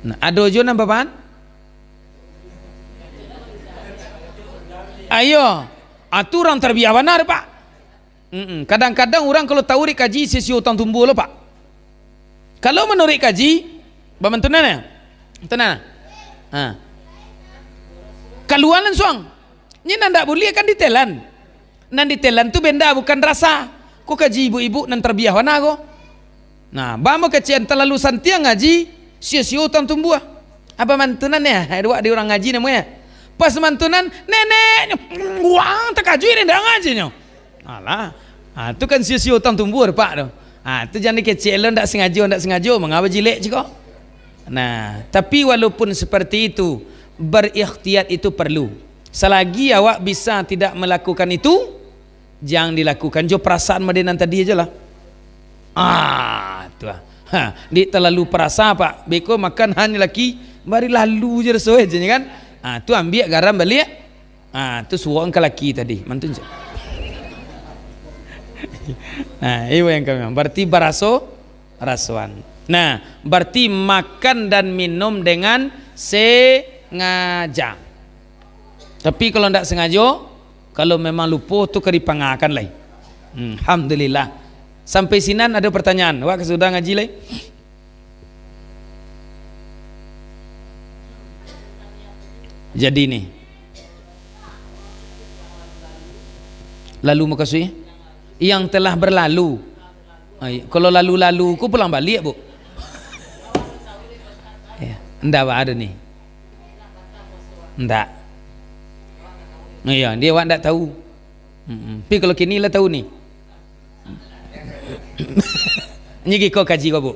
Nah, ado jo nan babaan? Ayo, ah, tu urang tarbiah bana, Pak. Mm-mm. Kadang-kadang urang kalau tau dek kaji, sisio utang tumbuah lo, Pak. Kalau manuruik kaji, bamantunan, yo? Tenang. Ha. Kalua lansuang. Nyo nan ndak buliah kan ditelan. Nan ditelan tu benda bukan rasa. Ko kaji ibuk-ibuk nan tarbiah bana ko. Nah, bamo kecek talalu santiang ngaji, sio-sio utang tumbuah. Apa mantunan ya? Dua di urang ngaji namo ya. Pas mantunan, neneknyo, wah, takajuik dek ngaji nyo. Alah. Ah, tu kan sio-sio utang tumbuah, Pak, tu. Ah, tu jan dikecek lo, ndak sengajo, ndak sengajo, mangapa jilek ciko? Nah, tapi walaupun seperti itu, berikhtiat itu perlu. Selagi awak bisa tidak melakukan itu, jan dilakukan. Jo perasaan mode nan tadi aja lah. Ah, tu ah. Ha, dik talalu perasa, Pak. Beko makan han laki, bari lalu je raso je, kan? Ah, tu ambiak garam baliak. Ah, tu suok ka laki tadi, mantun je. Nah, iyo yang kami, berarti baraso, rasoan. Nah, berarti makan dan minum dengan sengaja. Tapi kalau ndak sengajo, kalau memang lupo, tu ka dipangakan lai. Hmm, alhamdulillah. Sampai sinan ada pertanyaan? Awak ka sudah ngaji lai? Jadi ni. Lalu mukasuik? Yang telah berlalu. Ai, kalau lalu-lalu ko pulang baliak, Bu. Ya, ndak ba ado ni. Ndak. Iya, dia awak ndak tahu. Mm-mm. Tapi kalau kini lah tahu ni. Nyo giko kaji ko, Bu.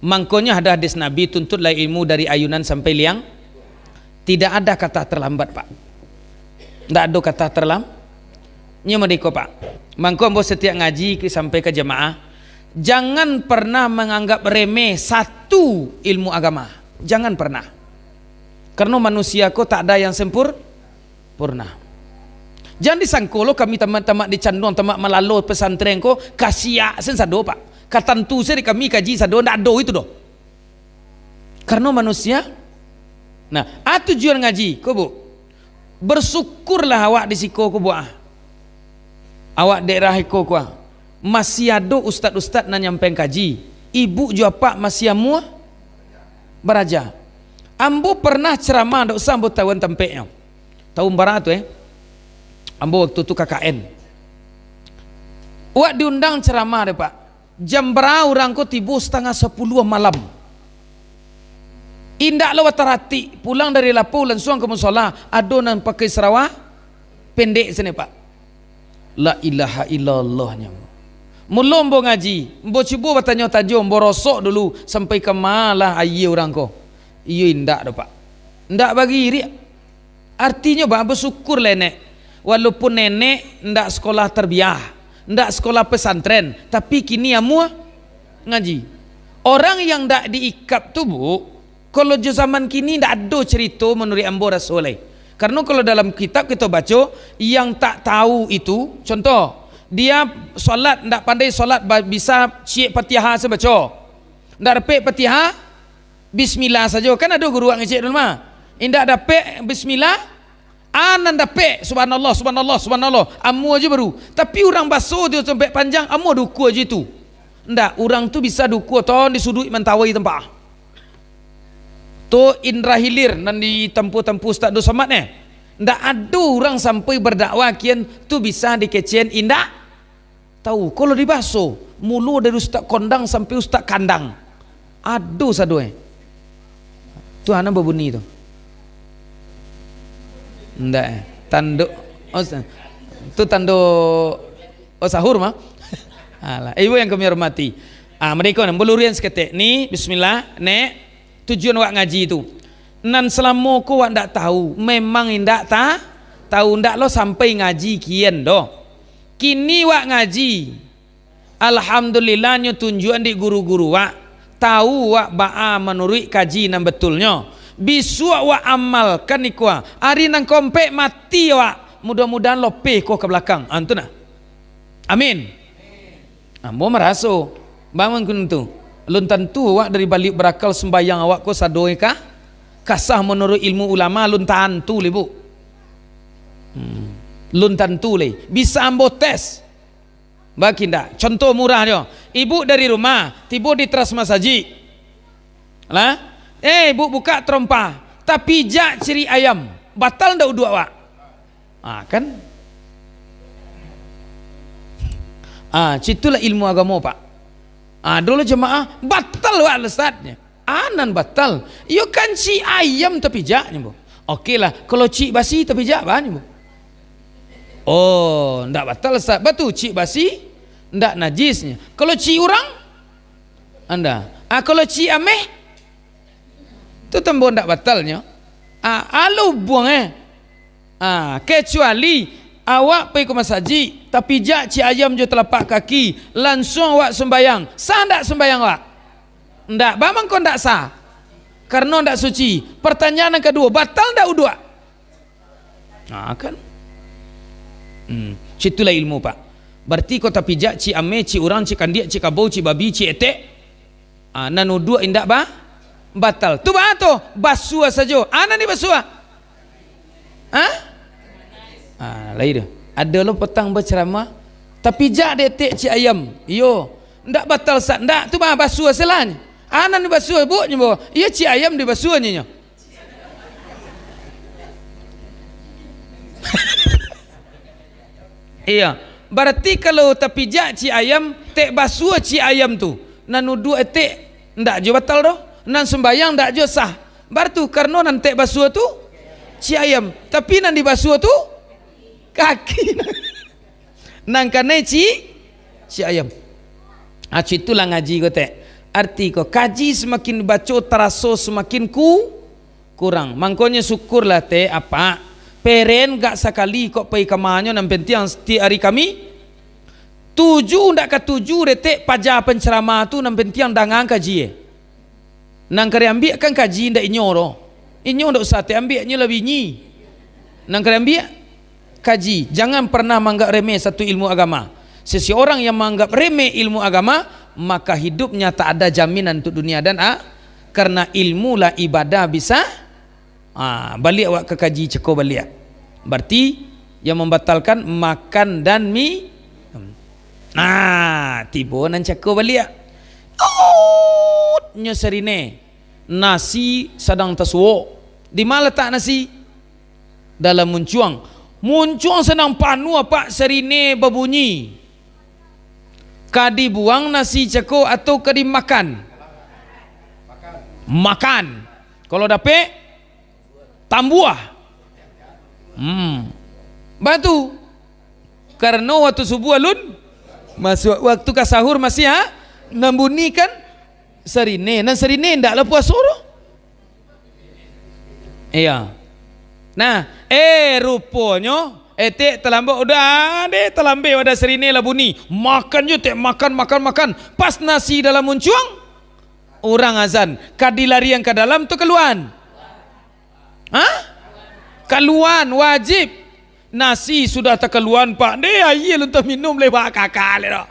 Mangkonyo ado hadis Nabi, "Tuntutlah ilmu dari ayunan sampai liang." Tidak ada kata terlambat, Pak. Ndak ado kata terlam-, nyo mode ko, Pak. Mangko ambo setiap ngaji ki-, sampai ka jamaah, jangan pernah manganggap remeh satu ilmu agama. Jangan pernah. Karena manusia ko tak ada yang sempur-, purna. Jan disangko lo kami tamak-tamak di Canduang, tamak malalo pesantren ko, ka siak sen sado, Pak. Ka tantu sen di kami kaji sado, ndak ado itu doh. Karano manusia. Nah, a tujuan ngaji ko, Bu. Bersyukurlah awak di siko ko, Bu, ah. Awak daerah iko ko, ah. Masih ado ustad-ustad nan nyampaian kaji. Ibuk jo apak masih amuah baraja. Ambo pernah ceramah, ndak usah ambo tahuan tampeknyo. Tahun bara tu, eh. Ambo waktu tu K K N. Wak diundang ceramah dek Pak. Jam bara urang ko tibo? Satangah sapuluah malam. Indak lo bataratik, pulang dari lapau lansuang ka musola, ado nan pakai sarawa pendek sanak, Pak. La ilaha illallah nyo. Mulo ambo ngaji, ambo cubo batanyo-tanyo, ambo rosok dulu, sampai ka ma lah aia urang ko. Iyo indak doh, Pak. Indak bagiriak. Artinyo, Pak, basyukur lah nenek. Walaupun nenek ndak sekolah tarbiyah, ndak sekolah pesantren, tapi kini amuah ngaji. Orang yang ndak diikap tu, Bu, kalau jo zaman kini ndak ado cerito manuruik ambo raso lai. Karano kalau dalam kitab kito baco, yang tak tahu itu, contoh, dia salat ndak pandai salat ba-, bisa ciek Fatihah sabaco. Ndak dapek Fatihah, bismillah sajo. Kan ado guru wak ngecek dulu mah. Indak dapek bismillah, a nan dapek subhanallah, subhanallah, subhanallah. Amuah jo baru. Tapi urang baso tu sampai panjang, amuah duku ajo itu. Ndak, urang tu bisa duku ton di suduik mantawai tampah. Tu indra hilir nan ditampu-tampu Ustaz Abdul Somad, eh. Ndak ado urang sampai berdakwah kian tu bisa dikecen indak tahu. Kalau dibaso, mulo dari Ustaz Kondang sampai Ustaz Kandang. Ado sado, eh. Tu a nan babunyi tu. Ndak, eh. Tando, oh, sa-, tu tando, oh, sahur mah. Alah, ibu yang kami hormati. Ah, mereka ni, belurian saketek. Ni, bismillah, nek. Tujuan wak ngaji tu. Nan salamo ko wak ndak tahu, memang indak ta-, tahu, ndak lo sampai ngaji kian doh. Kini wak ngaji, alhamdulillah nyo tunjuak dek guru-guru wak, tahu wak baa manuruik kaji nan betulnyo. Bisuak wak amalkan iko, ari nan kompek mati wak, mudah-mudahan lopeh ko ka balakang. Ah, tu nah. Amin. Ambo maraso, bang, mangkun tu, lun tantu awak dari baliak barakal sumbayang awak ko sado ka, ka sah manuruik ilmu ulama, lun tantu lai, Bu. Hmm. Lun tantu lai. Bisa ambo tes. Bak indak? Contoh murah jo. Ibu dari rumah, tibo di teras masajik. Lah? Eh, ibu buka terompah. Tapijak cirik ayam, batal ndak uduak awak? Ah, kan? Ah, citulah ilmu agamo, Pak. Ah, dulu jemaah, batal awak lesatnya. Anan batal. Iyo kan cirik ayam tapijak, nyo, Bu. Oke lah, kalau cirik basi tapijak, bah, nyo, Bu. Oh, ndak batal, Ustaz. Batu cirik basi, ndak najisnya. Kalau cirik urang, anda. Ah, kalau cirik ameh, tu tambah ndak batalnyo. Ah, alu buang, eh. Ah, kecuali awak pai ka masajik, tapijak cirik ayam jo talapak kaki, lansuang awak sumbayang. Sah ndak sumbayang awak? Ndak, baa mangko ndak sah? Karano ndak suci. Pertanyaan yang kedua, batal ndak uduak? Nah, kan? Hmm, situlah ilmu, Pak. Berarti kau tapijak cirik ameh, cirik urang, cirik kandiak, cirik kabau, cirik babi, cirik etek. Ah, nan uduak indak ba-, batal. Tu baa tu? Basuah sajo. Ah, nan dibasuah? Hah? Ah, lai tu. Ado lo patang bacaramah, tapijak dek etek cirik ayam. Iyo. Ndak batal, Ustaz. Ndak, tu baa, basuah salah nyo. Ah, nan dibasuah, Bu, nyo, Bu. Iyo, cirik ayam dibasuah nyo, nyo. Iya. Berarti kalau tapijak cirik ayam, tek basuah cirik ayam tu, nan uduak etek ndak jo batal doh, nan sumbayang ndak jo sah. Berarti karano nan tek basuah tu cirik ayam, tapi nan dibasuah tu kaki. Nan kanai cirik, cirik ayam. Ah, citulah ngaji ko, tek. Arti ko, kaji samakin dibaco, taraso samakin ku-, kurang. Mangkonyo syukurlah, tek, apak. Peren gak sakali kok pai ka manyo, nan pantiang satiok ari kami. Tuju ndak ka tuju, tek, paja pancaramah tu, nan pantiang dangaan kaji, eh. Nan ka diambiak kan kaji, indak inyo doh. Inyo ndak usah tek ambiak, inyo lah bunyi. Nan ka diambiak kaji. Jangan pernah manganggap remeh satu ilmu agama. Seseorang yang manganggap remeh ilmu agama, maka hidupnya tak ada jaminan untuk dunia dan a-, karena ilmu lah ibadah bisa. Ah, baliak awak ka kaji cako baliak. Berarti, yang mambatalkan makan dan mi-, nah, tibo nan cako baliak. Ut, nyo sarine. Nasi sadang tasuok. Di ma latak nasi? Dalam muncuang. Muncuang sadang panuah, apak, sarine babunyi. Ka dibuang nasi cako atau ka dimakan? Makan. Kalau dapek, tambuah. Hmm. Batu. Karano waktu subuh alun masuak, waktu ka sahur masih, ha? Nan bunyi kan sarine. Nan sarine ndak lah puaso doh. Iya. Nah, eh, ruponyo, etek talambek, udah deh, talambek wadah sarine lah bunyi. Makan jo, tek, makan, makan, makan. Pas nasi dalam muncuang, urang azan. Ka dilarian ka dalam tu kaluan? Hah? Kaluan, wajib. Nasi sudah takaluan, Pak. Deh, aia lun taminum lai, Pak, kakak lai doh.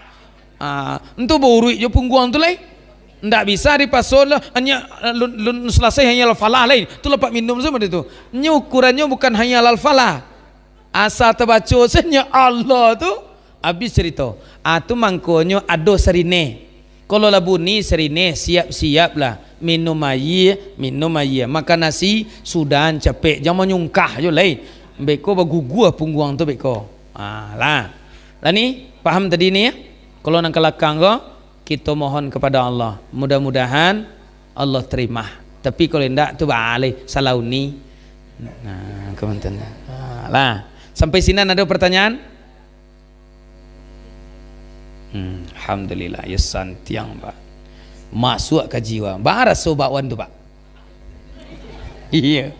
Ah, ntu bauruik jo pungguang tu lai. Ndak bisa dipaso lah, hanya, lun, lun salasai hanya al-falah lai. Tu lah Pak minum sajo tu. Nyo ukurannyo bukan hanya al-falah. Asa tabaco sajo Allah tu, abih carito. Ah, tu mangkonyo ado sarine. Kalau lah bunyi sarine, siap-siaplah. Minum aia, minum aia. Makan nasi, sudahan capek. Jan manyungkah jo lai. Beko bagugua pungguang tu beko. Ah, lah. Lah ni, paham tadi ni, ya? Kalau nan ka lakang ko, kito mohon kepada Allah. Mudah-mudahan Allah terima. Tapi kalau indak, tu baalai, salah uni. Nah, kamantan. Ah, lah. Sampai sinan ado pertanyaan? Hmm, alhamdulillah, ya santiang, Pak. Masuak ka jiwa. Baraso bakwan tu, Pak? Iya.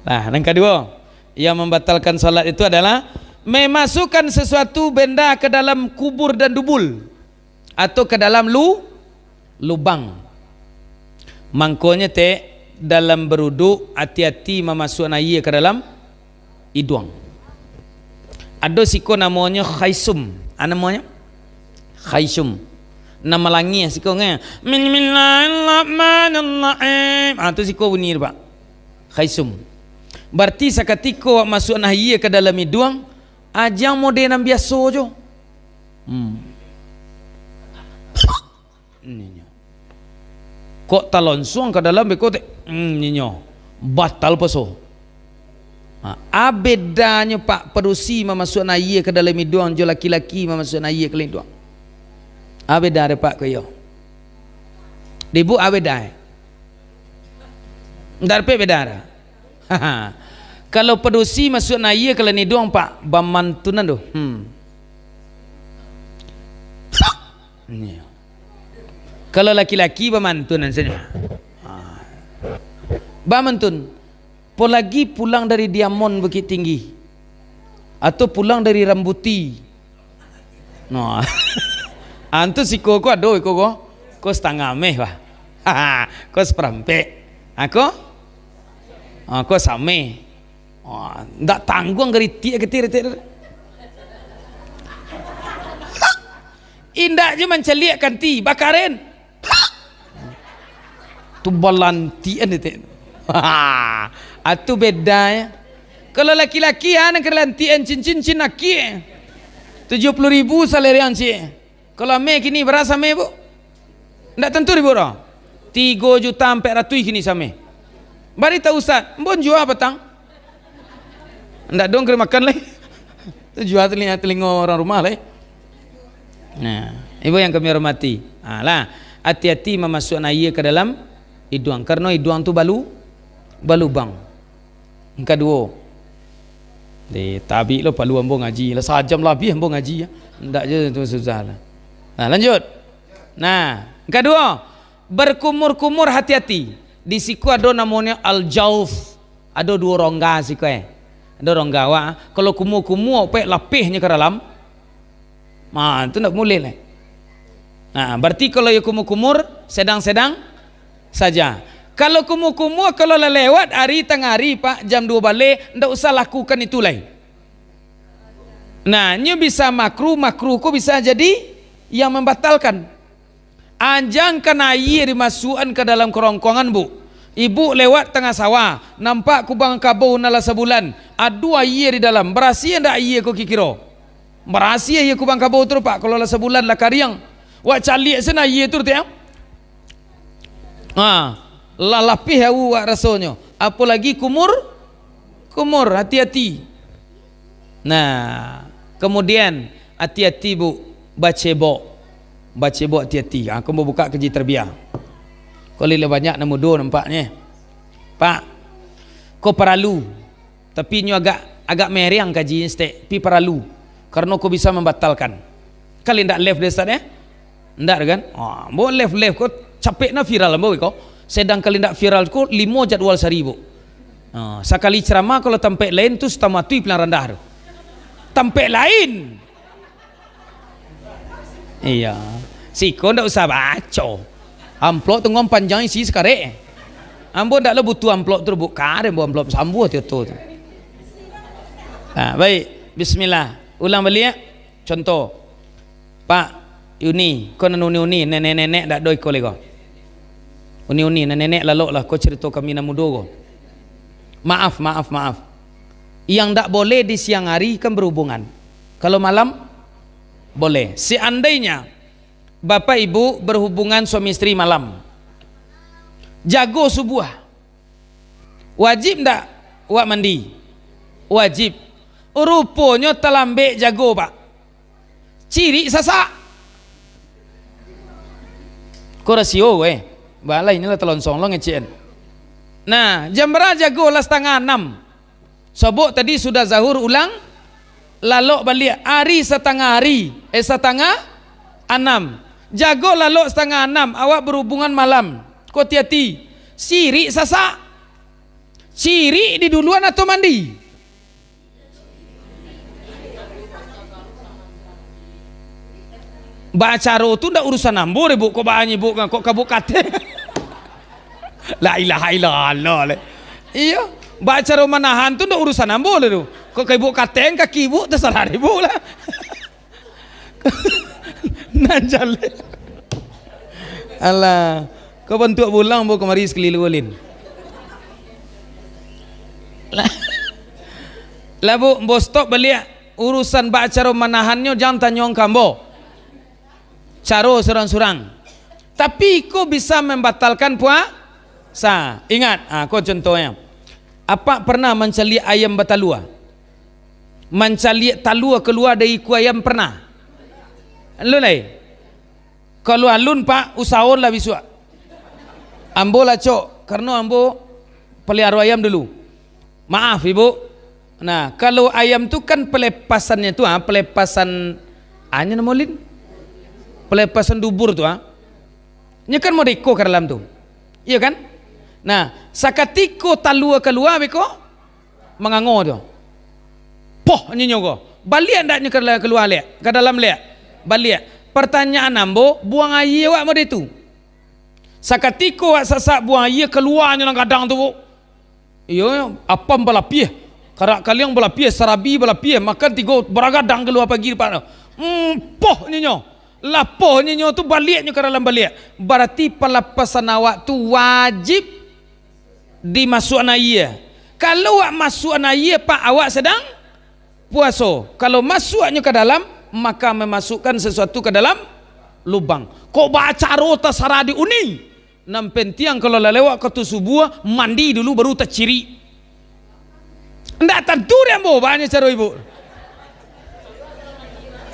Nah, yang kedua, yang membatalkan salat itu adalah memasukkan sesuatu benda ke dalam kubur dan dubul atau ke dalam lu-, lubang. Mangkonyo, tek, dalam beruduk, ati-ati mamasuakan aia ka dalam iduang. Ado siko namonyo khaisum. Ah, namonyo khaisum. Nan malangih siko nge. Bismillahirrahmanirrahim. Ah, tu siko bunyi tu, Pak. Khaisum. Berarti sakatiko awak masuakan aia ka dalam iduang, ah, jan mode nan biaso jo. Hmm. Ninyo. Kok talonsuang ka dalam beko, tek? Hmm, ninyo. batal puaso. Ha, a bedanyo, Pak, padusi mamasuakkan aia ka dalam iduang jo laki-laki mamasuakkan aia ka dalam iduang? A beda dek Pak ko iyo? Dek Ibuk a beda, eh? Ndak dapek beda doh. Kalau padusi masuakkan aia ka dalam iduang, Pak, bamantunan tu. Hmm. Iyo. Kalau laki-laki bamantunan sajo. Ha. Bamantun. Apolagi pulang dari Diamond Bukittinggi. Atau pulang dari Rambuti. Nah. Antu siko ko ado iko ko. Ko satangah ameh, bah. Ko saparampek. Ako? Ah, ko saameh. Ah, ndak tangguang garitik ketir-ketir. Indak je mancaliak kanti, bakaren. Tu balantian detek. Atu beda, ya. Kalau laki-laki, ah, nan ka dilantian cincin-cincin aki. Tujuah puluah ribu salerian, cik. Kalau ameh kini, bara ameh, Bu? Ndak tantu, Ibu, doh. Tigo juta ampek ratuih kini sameh. Bari tahu, Ustaz, ambo jua patang. Ndak dong kari makan lai. Tu jua telinga, telingo urang rumah lai. Nah, Ibu yang kami hormati. Ha, lah, ati-ati mamasuakkan aia ka dalam iduang. Karano iduang tu balu-, balubang. Nan kaduo. Deh, tabik lo palu ambo ngaji. Lah sajam labiah ambo ngaji, ya. Ndak je tu susah lah. Nah, lanjut. Nah, nan kaduo, berkumur-kumur hati-hati. Di siko ado namonyo al-jauf. Ado duo rongga siko, eh. Ado rongga awak. Kalau kumur-kumur, pek lapehnyo ka dalam. Ma, tu ndak mulih lai. Nah, berarti kalau iyo kumur-kumur, sedang-sedang saja. Kalau kumur-kumur, kalau lah lewat ari tangah ari, Pak, jam duo baleh, ndak usah lakukan itu lai. Nah, nyo bisa makruh, makruh ko bisa jadi yang membatalkan. Anjangkan aia dimasuakkan ka dalam karongkongan, Bu. Ibu lewat tangah sawah, nampak kubang kabau nan lah sabulan, ado aia di dalam. Barasiah ndak aia ko kiro-kiro? Barasiah aia kubang kabau tu, Pak, kalau lah sabulan lah kariang. Wak caliak sen aia tu, Tek, ah. Ha, lah lapeh awak rasonyo. Apolagi kumur, kumur, hati-hati. Nah, kemudian, hati-hati, Bu, bacebok. Bacebok hati-hati. Ha, ko mambuka kaji tarbiyah. Ko lai banyak nan mudo nampaknyo. Pak, ko paralu. Tapi nyo agak, agak mereng kaji stek, tapi paralu. Karano ko bisa mambatalkan. Kali ndak live deh, Ustaz, eh? Ndak kan? Ah, ambo live-live ko capek na viral ambo ko. Sedang kali ndak viral ko limo jadwal sari, Bu. Ah, sakali ceramah kalau tampek lain tu satambah tu pilihan randah tu. Tampek lain. Iya. Siko ndak usah baco. Amplop tu ngom panjang isi sakarek. Ambo ndak lo butuh amplop tu, Bu. Kareh ambo amplop sambuah tu, tu. Nah, baik. Bismillah. Ulang baliak. Contoh. Pak, uni, ko nan uni-uni, nenek-nenek dak doh iko lai ko. Uni-uni, nenek-nenek lalok lah, ko carito kami nan mudo ko. Maaf, maaf, maaf. Yang dak boleh di siang hari kan berhubungan. Kalau malam, boleh. Seandainya Bapak Ibu berhubungan suami isteri malam, jago subuah, wajib ndak wak mandi? Wajib. Ruponyo talambek jago, Pak. Cirik sasak. Ko rasio, eh. Balai inilah talonsong lo ngecek an. Nah, jam bara jago lah satangah anam. Sobok tadi sudah zahur ulang, lalok baliak ari satangah ari, eh, satangah anam. Jago lalok satangah anam, awak berhubungan malam. Ko hati-hati, cirik sasak. Cirik di duluan atau mandi? Bacaro tu ndak urusan ambo deh, Bu. Kok banyibuk kan, kok kabuk kateng. La ilaha illallah, le. Iyo, bacaro manahan tu ndak urusan ambo deh tu. Kok kabuk kateng, kaki ibuk, terserah ibuk lah. Nan jaleh. Alah, kau bantuak bulang, Bu, kamari sakali lu, Lin. Lah, lah, Bu, ambo stop baliak. Urusan bacaro manahannyo jan tanyoan ka ambo. Caro surang-surang. Tapi iko bisa mambatalkan puasa. Ingat, ah, ko contohnyo. Apak pernah mancaliak ayam batalua? Mancaliak talua kalua dari ikua ayam pernah? Alun lai? Kalau alun, Pak, usaholah bisuak. Ambo lah, Cok, karano ambo paliaro ayam dulu. Maaf, Ibu. Nah, kalau ayam tu kan pelepasannyo tu, ah, pelepasan, anyo namo lin? Pelepasan dubur tu, ah. Nyo kan modeko ka dalam tu. Iyo kan? Nah, sakatiko talua kalua beko, mangango tu. Poh, nyinyo ko. Baliak ndak nyo ka dalam, kalua liak? Ka dalam liak? Baliak. Pertanyaan ambo, buang aia awak mode tu? Sakatiko awak sasak buang aia, kaluanyo nan gadang tu, Bu. Iyo, apam balapiah, karak kaliang balapiah, sarabi balapiah, makan tigo baragadang kalua pagi, Pak. Hmm, poh nyinyo. Lah poh nyinyo tu baliaknyo ka dalam baliak. Barati palapasan awak tu wajib dimasuakan aia. Kalau awak masuakan aia, Pak, awak sadang puaso. Kalau masuaknyo ka dalam, maka mamasukkan sasuatu ka dalam lubang. Kok bacaro tasarah di uni. Nan pentiang kalau lah lewat wakatu subuah, mandi dulu baru tacirik. Ndak tantu dek ambo, baa nyo caro ibu.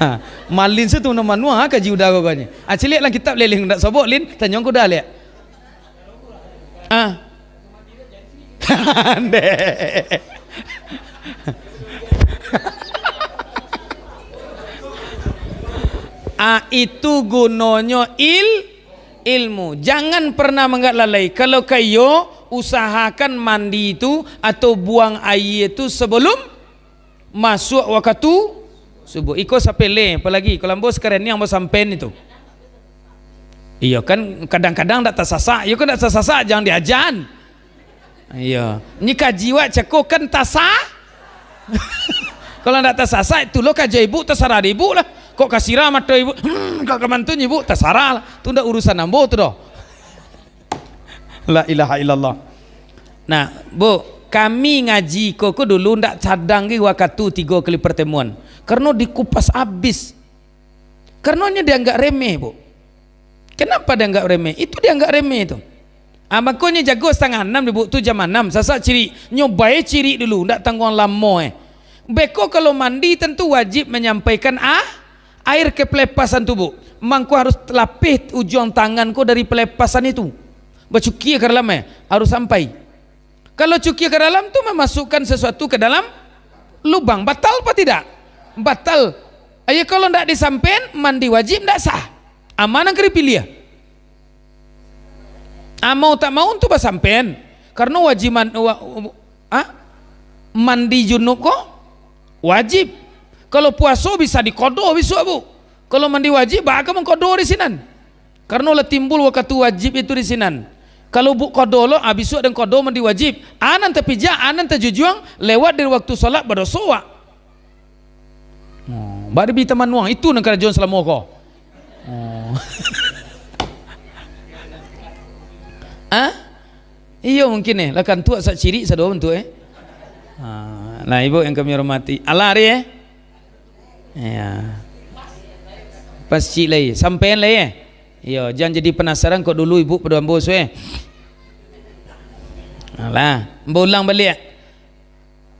Ha, malin se tu nan manuang, ha, kaji uda ko, ko nyo. Ah, ciliak dalam kitab leleng, ndak sobok, Lin, tanyo kuda liak. Ah. Ndek. Ah, itu gunonyo il-, ilmu. Jangan pernah manganggap lalai. Kalau ka iyo, usahakan mandi tu atau buang aia tu sabalum masuak wakatu subuah. Iko sapele, apolai kalau ambo sakaraniang ambo sampean itu. Iyo kan, kadang-kadang ndak tasasak, iyo kan ndak tasasak, jan diajan. Iyo. Nyo kaji wak cako kan tasa-, kalau ndak tasasak, itu lo kaja ibu, tasarah di ibu lah. Kok ka sirah mato ibu, hmm, kok ka mantun ibu, tasarah lah. Tu ndak urusan ambo tu doh. La ilaha illallah. Nah, Bu, kami ngaji ko, ko dulu ndak cadang ge wakatu tigo kali pertemuan. Karano dikupas abis. Karano nyo dianggap remeh, Bu. Kenapa dianggap remeh? Itu dianggap remeh tu. Ah, mako nyo jago satangah anam, Ibu, tu jam anam, sasak cirik. Nyo bae cirik dulu, ndak tangguang lamo, eh. Beko kalau mandi tantu wajib manyampaikan, ah, air ka pelepasan tu, Bu. Mangko harus lapeh ujuang tangan ko dari pelepasan itu. Bacukia ka dalam, eh, harus sampai. Kalau cukia ka dalam tu mamasukkan sasuatu ka dalam lubang, batal apa tidak? Batal. Ayo, kalau ndak disampean, mandi wajib ndak sah. Ama nan ka dipiliah. Ah, mau tak mau tu basampean. Karano wajib man-, wa-, ah, mandi junub ko wajib. Kalau puaso bisa dikodo bisuak, Bu. Kalau mandi wajib, baa ka mangkodo di sinan? Karano lah timbul wakatu wajib itu di sinan. Kalau buk kodo lo, ah, bisuak den kodo mandi wajib. Ah, nan tapijak, ah, nan tajujuang, lewat dari waktu solat, badoso wak. Oh, bari bi tamanuang, itu nan karajoan salamo ko. Oh. Ah? Iyo mungkin eh, lah kantuak sak cirik sado bantuak eh. Ah, nah, ibu yang kami hormati. Alah ari eh. Ya. Pasti lai, sampean lai eh. Iyo, jan jadi penasaran kok dulu ibu pado ambo sueh. Alah, ambo ulang baliak.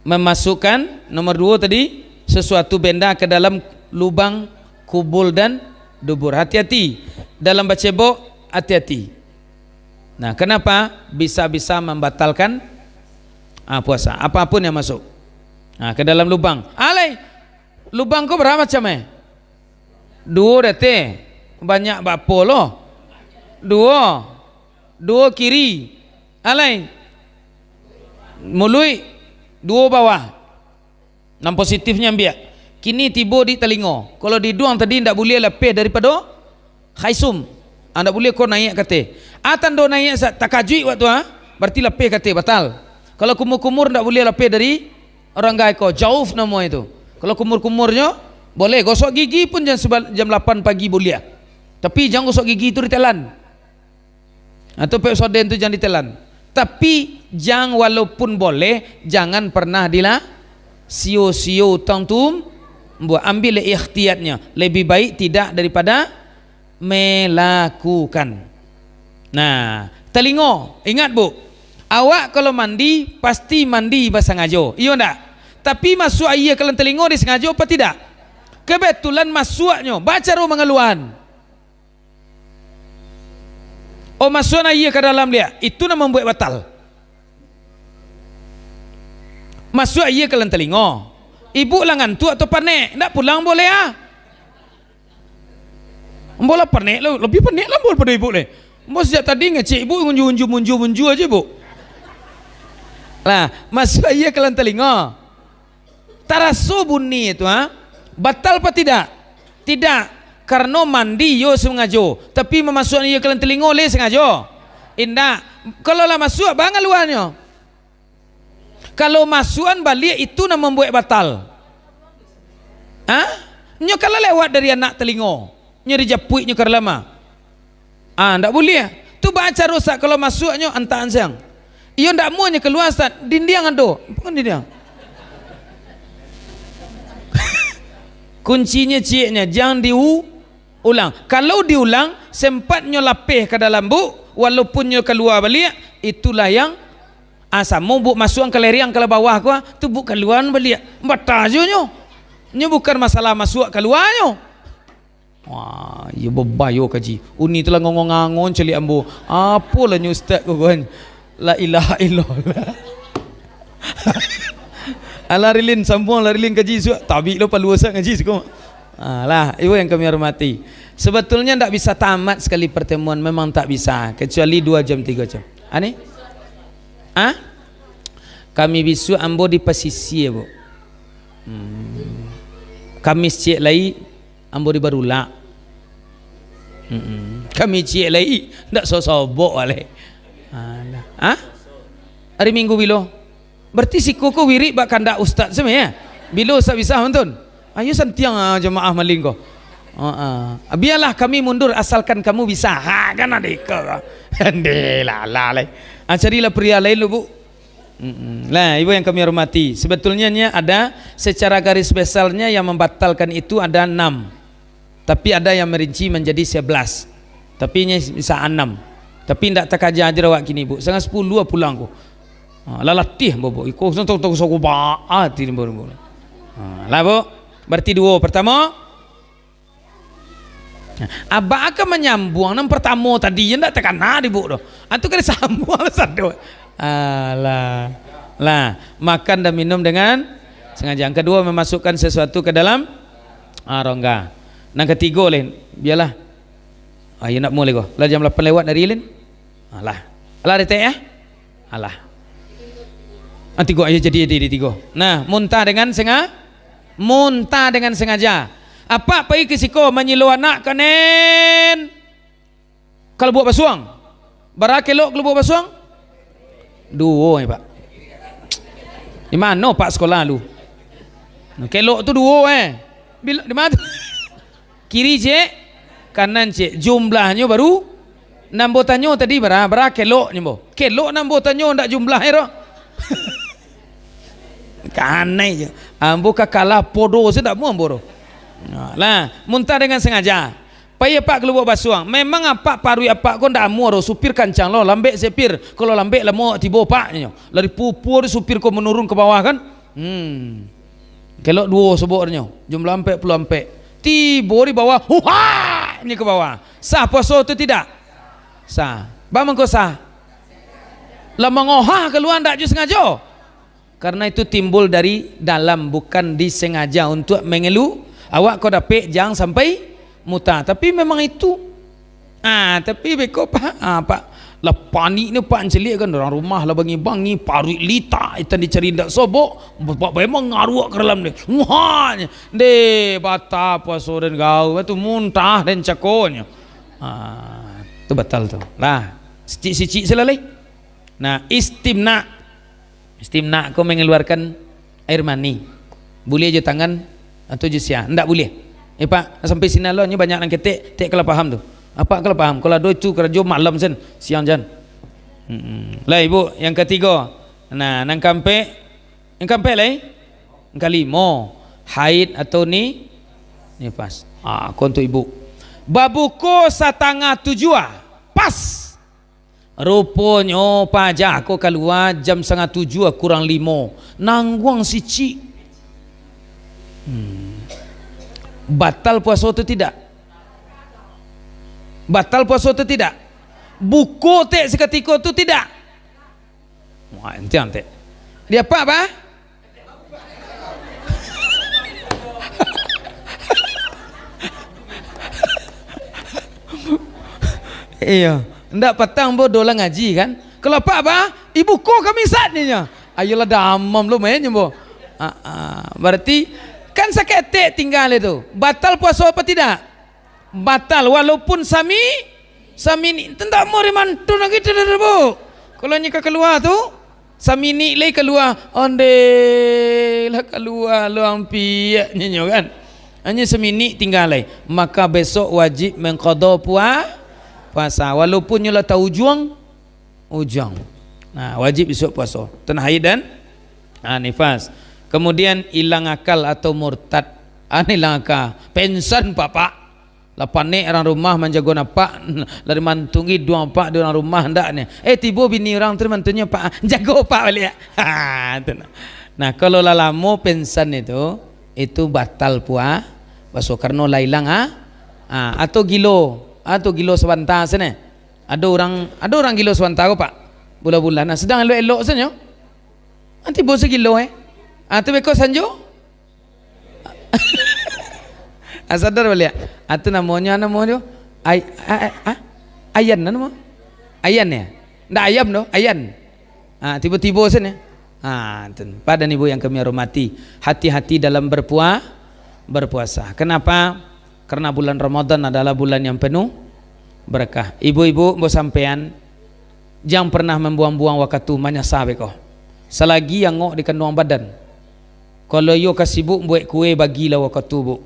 Memasukkan nomor duo tadi, sesuatu benda ke dalam lubang kubul dan dubur. Hati-hati dalam bacebok, hati-hati. Nah, kenapa? Bisa-bisa membatalkan, ah, puasa. Apapun yang masuk, ah, ke dalam lubang. Alai, lubang ko bara macam eh? Duo date. Banyak bapo lo? Duo. Duo kiri. Alai. Muluik. Duo bawah. Nan positifnyo ambiak. Kini tibo di talingo. Kalau di iduang tadi ndak buliah lapeh daripado khaisum. Ah, ndak buliah ko naiak ka ateh. Ah, tando naiak sa-, takajuik waktu, ah. Barati lapeh ka ateh, batal. Kalau kumur-kumur ndak buliah lapeh dari rongga ko, jauf namo itu. Kalau kumur-kumurnyo, boleh. Gosok gigi pun jam sebal-, jam lapan pagi buliah. Tapi jan gosok gigi tu di telan. Atau Pepsodent tu jan ditelan. Tapi, jan walaupun boleh, jangan pernah dila-, sio-sio utang tu, buat ambil ikhtiyatnyo. Lebih baik tidak daripada melakukan. Nah, talingo, ingat, Bu, Awak kalau mandi, pasti mandi basangajo, iyo ndak? Tapi masuak aia ka dalam talingo disangajo apa tidak? Kebetulan masuaknyo, baa caro mangaluaan? Oh, masuakan aia ka dalam liak, itu nan mambuek batal. Masuak aia ka dalam talingo. Ibuk lah ngantuak atau panek, ndak pulang boleh ah. Ambo lah panek, lo-, labiah panek lah ambo daripado ibuk lai. Ambo sajak tadi ngecek ibuk, munju, munju, munju, munju ajo ibuk. Lah, masuak aia ka dalam talingo. Taraso bunyi tu, ha? Batal apa tidak? Tidak. Karano mandi yo sangajo, tapi mamasuakan aia ka dalam talingo lai sangajo? Indak. Kalau lah masuak, baa ngaluanyo? Kalau masuakan baliak, itu nan mambuek batal. Ha? Nyo kan lah lewat dari anak talingo, nyo dijapuiknyo ka dalam, ah. Ah, ndak buliah. Tu baa caro, Ustaz, kalau masuaknyo antaan siang? Iyo, ndak amuahnyo kalua, Ustaz. Dindiang ado. Bukan dindiang. Kuncinyo cieknyo, jan diu-, ulang. Kalau diulang, sempatnyo lapeh ka dalam buk, walaupun nyo kalua baliak, itulah yang Ah, samo buk masuakan ka leriang, ka bawah ko, ah, tu buk kaluaan baliak. Batal jo nyo. Nyo bukan masalah masuak kaluanyo. Wah, iyo babayo kaji. Uni tu lah ngongong-ngangon caliak ambo. Apolah nyo ustaz ko kan. La ilaha illallah. Alah Rilin, sambuang lah Rilin kaji suak. Tabik lo palu ustaz ngaji siko. Ah, lah, ibu yang kami hormati. Sebetulnya ndak bisa tamat sekali pertemuan, memang tak bisa, kecuali dua jam, tiga jam. Ani? Ah? Kami bisuak ambo di pasisia, Bu. Hmm. Kamis ciek lai, ambo di Barulak. Mm-mm. Kamis ciek lai, ndak sosobok alai. Ah, nah. Ah? Hari Minggu bilo? Berarti siko ko wirik bak kandak ustaz se mah, ya? Bilo ustaz bisa mantun? Ayo santiang, ah, jamaah maling ko. Heeh. Biarlah kami mundur asalkan kamu bisa. Ha, kan ada iko ko. Ndeh, lah, lah, lai. Ah, carilah pria lain lu, Bu. Mm-mm. Lah, ibu yang kami hormati, sebetulnya ni ada secara garis besarnya yang membatalkan itu ada enam. Tapi ada yang merinci menjadi sebelas. Tapi ini bisa enam. Tapi ndak takaja aja awak kini, Bu. Setengah sepuluh pulang ko. Ha, lah latih, Bu, Bu. Iko tong, tong, tong, soko ba-, ati, Bu, Bu. Ha, lah, Bu. Berarti duo. Pertama, abak akan manyambuang nan partamo tadi, yo ndak takana di buk doh. Antu ka disambuang sado. Alah. Lah, makan dan minum dengan sengaja. Yang kedua, memasukkan sesuatu ke dalam, ah, rongga. Nan katigo, Lin, bialah. Ah, yo ndak mau lego. Lah jam lapan lewat dari, Lin. Alah. Alah, detek, ya? Alah. Ah, tigo ayo jadi, jadi, jadi tigo. Nah, muntah dengan senga-, muntah dengan sengaja. Apak pai ka siko manyilo anak kanen. Kalau buek basuang. Bara kelok kalau buek basuang? Duo, eh, Pak. Di mano, Pak, sekolah lu? Kelok tu duo, eh. Bila, di mano tu? Kiri ciek, kanan ciek. Jumlahnyo baru, nan ambo tanyo tadi bara, bara keloknyo ambo. Kelok nan ambo tanyo ndak jumlahnyo doh. Kanai je. Ambo ka kalah podo se ndak amuah ambo doh. Nah, lah, muntah dengan sengaja. Pai apak ka lubuak basuang. Memang apak paruik apak ko ndak amuah doh. Supir kancang lo, lambek se pir. Kalau lambek lamo tibo apak nyo. Lah dipupua tu supir ko manurun ka bawah kan. Hmm. Kelok duo soboknyo, jumlah ampek puluah ampek. Tibo di bawah, huha! Nyo ka bawah. Sah puaso tu tidak? Sah. Baa mangko sah? Lah mangohah kalua ndak jo sangajo. Karena itu timbul dari dalam, bukan disengaja untuk mengelu. Awak ko dapek, jangan sampai muta. Tapi memang itu. Ah, tapi beko, Pak, ah, Pak, lah panik ni, Pak, ancaliak kan, urang rumah lah bangi-bangi, paruik litak, itan dicari indak sobok, Bapak memang ngaruak ka dalam ni. Wah, deh, batal puaso den gau, tu muntah den cakonyo. Ah, tu batal tu. Lah, sicik-sicik salalai. Nah, istimna. Istimna ko mangaluarkan air mani. Buliah jo tangan atau jo sia? Ndak buliah. Eh, Pak, sampai sinan lo, nyo banyak nan ketek, tek kalah paham tu. Apak kalah paham, kalau ado itu karajo malam sen, siang jan. Mm-mm. Lah, Ibu, yang katigo. Nah, nan kaampek, yang kaampek lai? Yang kalimo, haid atau ni, nifas. Ah, ko untuk Ibu. Babuko satangah tujuah, pas. Ruponyo paja ko kalua jam satangah tujuah kurang limo. Nangguang sicik. Hmm. Batal puaso tu tidak? Batal puaso tu tidak? Buko tek sakatiko tu tidak? Wah, entian tek. Di apa, bah? Iyo, ndak patang bo doh lah ngaji kan? Kalau apak bah, ibu ko kami saat ni nyo. Ayolah damam lo main nyo bo. Ah, ah, berarti kan saketek tinggal itu. Batal puaso apa tidak? Batal walaupun sami, sami ni tentak mau dimantun lagi tu, bu. Kalau nyo ka kalua tu, saminik lai kalua, ondeh lah kalua lo ampiak nyo kan. Hanyo saminik tingga lai. Maka besok wajib mangkado pua-, puasa. Walaupun nyo lah taujuang, ujuang. Nah, wajib besok puaso. Tanah haid dan, ah, nifas. Kemudian ilang akal atau murtad. Ah, ilang akal. Pensan, Pak, Pak. Lah panek urang rumah manjago apak, lah dimantungi duang apak di urang rumah, ndak ni. Eh, tibo bini urang tu dimantunyo, "Pak, jago apak baliak." Ha, tu nah. Nah, kalau lah lamo pensan itu, itu batal pua-, puaso karano lah ilang, ah. Ah, atau gilo, atau gilo sabanta sene. Ado urang, ado urang gilo sabanta ko, Pak. Bulan-bulan, nah, sedang elok-elok sajo. Nanti tibo sagilo, eh. Ah, tu beko sanjo. Ah, sadar baliak. Ah, tu namonyo, ah, namonyo. Ay-, a-, a-, a-, Ayan, namo? Ayan, ya? Ndak ayam doh, Ayan. Ah, tibo-tibo sen, ya. Ah, tu. Pak dan Ibu yang kami hormati, hati-hati dalam berpua-, berpuasa. Kenapa? Karena bulan Ramadan adalah bulan yang penuh berkah. Ibu-ibu, ambo sampaian, jan pernah mambuang-buang wakatu, manyasa beko. Salagi angok di kanduang badan. Kalau iyo ka sibuk buek kue, bagilah wakatu, Bu.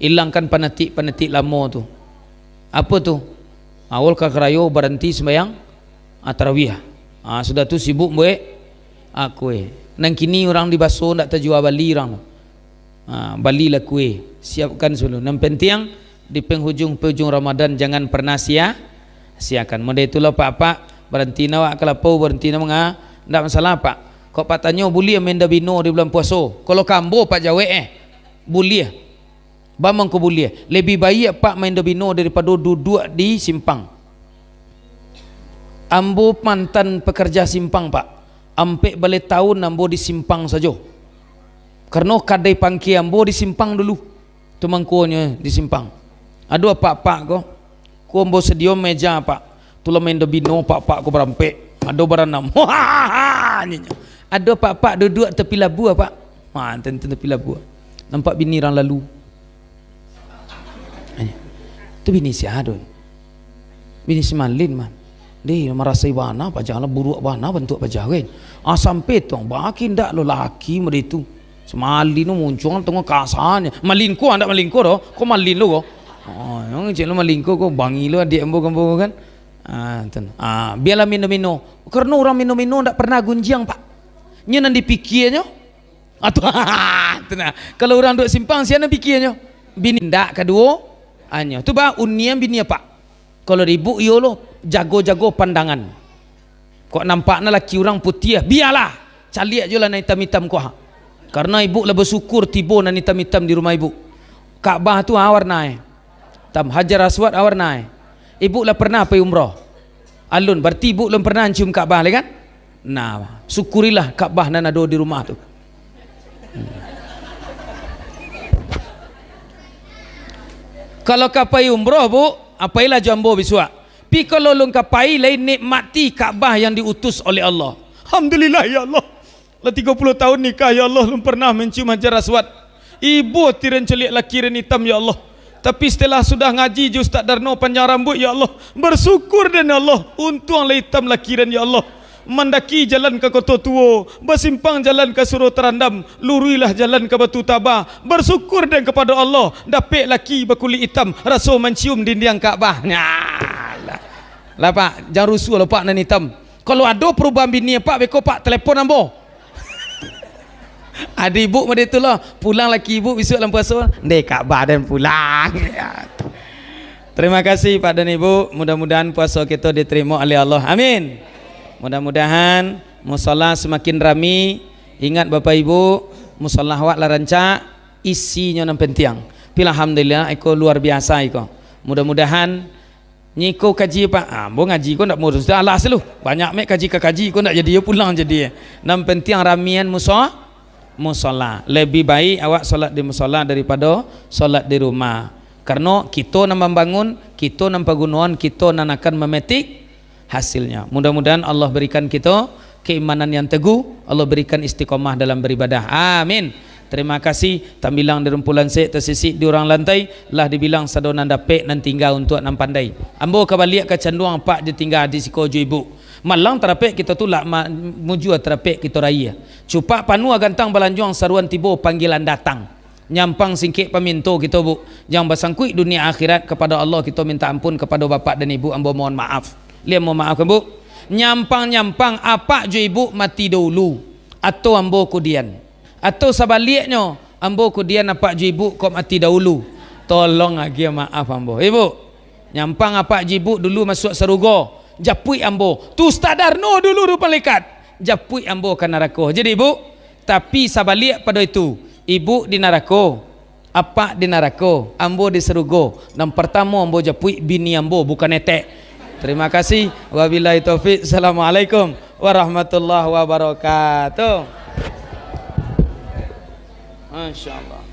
Ilangkan panatik-panatik lamo tu. Apo tu? Awal ka karayo baranti sumbayang, ah, tarawih. Ah, sudah tu sibuk buek, ah, kue. Nan kini urang di baso ndak tajua bali urang. Ah, balilah kue, siapkan sulu. Nan pantiang, di penghujung-penghujung Ramadan, jangan pernah sia-, siakan. Model itulah, Pak, Pak, baranti na awak ka lapau, baranti na manga-, ndak masalah, Pak. Kok Pak tanyo, buliah main domino di bulan puaso? Kalau ka ambo, Pak, jawek, eh, buliah. Ba mangko buliah. Lebih baiak, Pak, main domino daripado duduak di simpang. Ambo mantan pekerja simpang, Pak. Ampek baleh taun ambo di simpang sajo. Karano kadai pangkie ambo di simpang dulu. Tu mangkonyo di simpang. Ado apak-apak ko, ko ambo sadio meja, Pak. Tu lah main domino, apak-apak ko barampek. Ado baranam. Nyo. Ado apak-apak duduak tapi labuah, Pak. Ha, tenten tapi labuah. Nampak bini urang lalu. Eh, tu bini sia tu? Bini si Malin, man. Deh, marasai bana paja lah, buruak bana bantuak paja, kan? Ah, sampai tu, baki ndak lo laki model tu. Si Malin tu muncuang tengah kasarnyo. Malin ko, ndak Malin ko doh. Ko Malin lo ko. Oh, yang cek lo Malin ko, ko bangi lo adiak ambo, ambo kan. Ah, tu. Ah, bialah mino-mino. Karano urang mino-mino ndak pernah gunjiang, Pak. Nyo nan dipikianyo, Ah, tu, tu nah. Kalau urang duduak simpang, sia nan pikianyo? Bini ndak, kaduo, anyo. Tu bah, unian bini apak. Kalau di ibuk, iyo lo, jago-jago pandangan. Kok nampak na laki urang putiah, bialah. Caliak jo lah nan itam-itam ko, ha. Karano ibuk lah basyukur tibo nan itam-itam di rumah ibuk. Ka'bah tu, ha, warna, eh. Tam Hajar Aswad, ha, warna, eh. Ibuk lah pernah pai umrah? Alun, berarti ibuk alun pernah mancium Ka'bah lai, kan? Nah, syukurilah Ka'bah nan ado di rumah tu. Hmm. Kalau ka pai umroh, Bu, ah, pailah jo ambo bisuak. Pi kalau alun ka pai lai, nikmati Ka'bah yang diutus oleh Allah. Alhamdulillah, ya Allah. Lah tigo puluah tahun nikah, ya Allah, alun pernah mancium Hajar Aswad. Ibo ati den caliak laki den itam, ya Allah. Tapi setelah sudah ngaji jo Ustaz Darno panjang rambuik, ya Allah, bersyukur den, ya Allah, untuang lah itam laki den, ya Allah. Mandaki jalan ka Koto Tuo, basimpang jalan ka Surau Tarandam, luruihlah jalan ka Batu Taba. Bersyukur den kapado Allah, dapek laki bakulik itam, raso mancium dindiang Ka'bah. Nyalah. Lah, Pak, jan rusuah lo, Pak, nan itam. Kalau ado parubahan bini, Pak, beko, Pak, telepon ambo. Ado ibuk model tu lah. Pulang laki ibuk bisuak dalam puaso. Ndeh, Ka'bah den pulang. Terima kasih Pak dan Ibu. Mudah-mudahan puaso kito diterimo oleh Allah. Amin. Mudah-mudahan musala semakin rami. Ingat Bapak Ibu, musala awak lah rancak, isinyo nan penting. Tapi alhamdulillah, iko luar biasa iko. Mudah-mudahan nyo iko kaji, Pak. Ah, ambo ngaji ko ndak murus. Dah alas lu. Banyak mek kaji ka kaji ko ndak jadi yo pulang jadi. Nan penting ramian muso-, musala. Lebih baik awak solat di musala daripado solat di rumah. Kareno kito nan mambangun, kito nan pagunoan, kito nan akan mametik hasilnyo. Mudah-mudahan Allah berikan kito keimanan yang teguh, Allah berikan istiqomah dalam beribadah. Amin. Terima kasih, tambilang di rumpulan sek, tasisik di urang lantai, lah dibilang sado nan dapek, nan tingga untuak nan pandai. Ambo ka baliak ka canduang apak jo tingga di siko jo ibu. Malang tarapek kito tulak, ma-, mujua tarapek kito rayia. Cupak panuah gantang balanjuang, saruan tibo panggilan datang. Nyampang singkek paminto kito, Bu. Jan basangkuik dunia akhirat, kapado Allah kito minta ampun, kapado bapak dan ibu ambo mohon maaf. Lian mohon maaf kan, Bu? Nyampang-nyampang apak jo ibu mati dahulu, atau ambo kudian. Atau sabaliaknyo, ambo kudian apak jo ibu kok mati dahulu. Tolong agiah maaf ambo. Ibu, nyampang apak jo ibu dulu masuak sarugo, japuik ambo. Tu Ustaz Darno dulu tu malaikat. Japuik ambo ka narako. Jadi, Bu, tapi sabaliak pado itu, ibu di narako, apak di narako, ambo di sarugo. Nan partamo ambo japuik bini ambo, bukan etek. Terima kasih. Wabillahi taufik. Assalamualaikum warahmatullahi wabarakatuh. Masya Allah.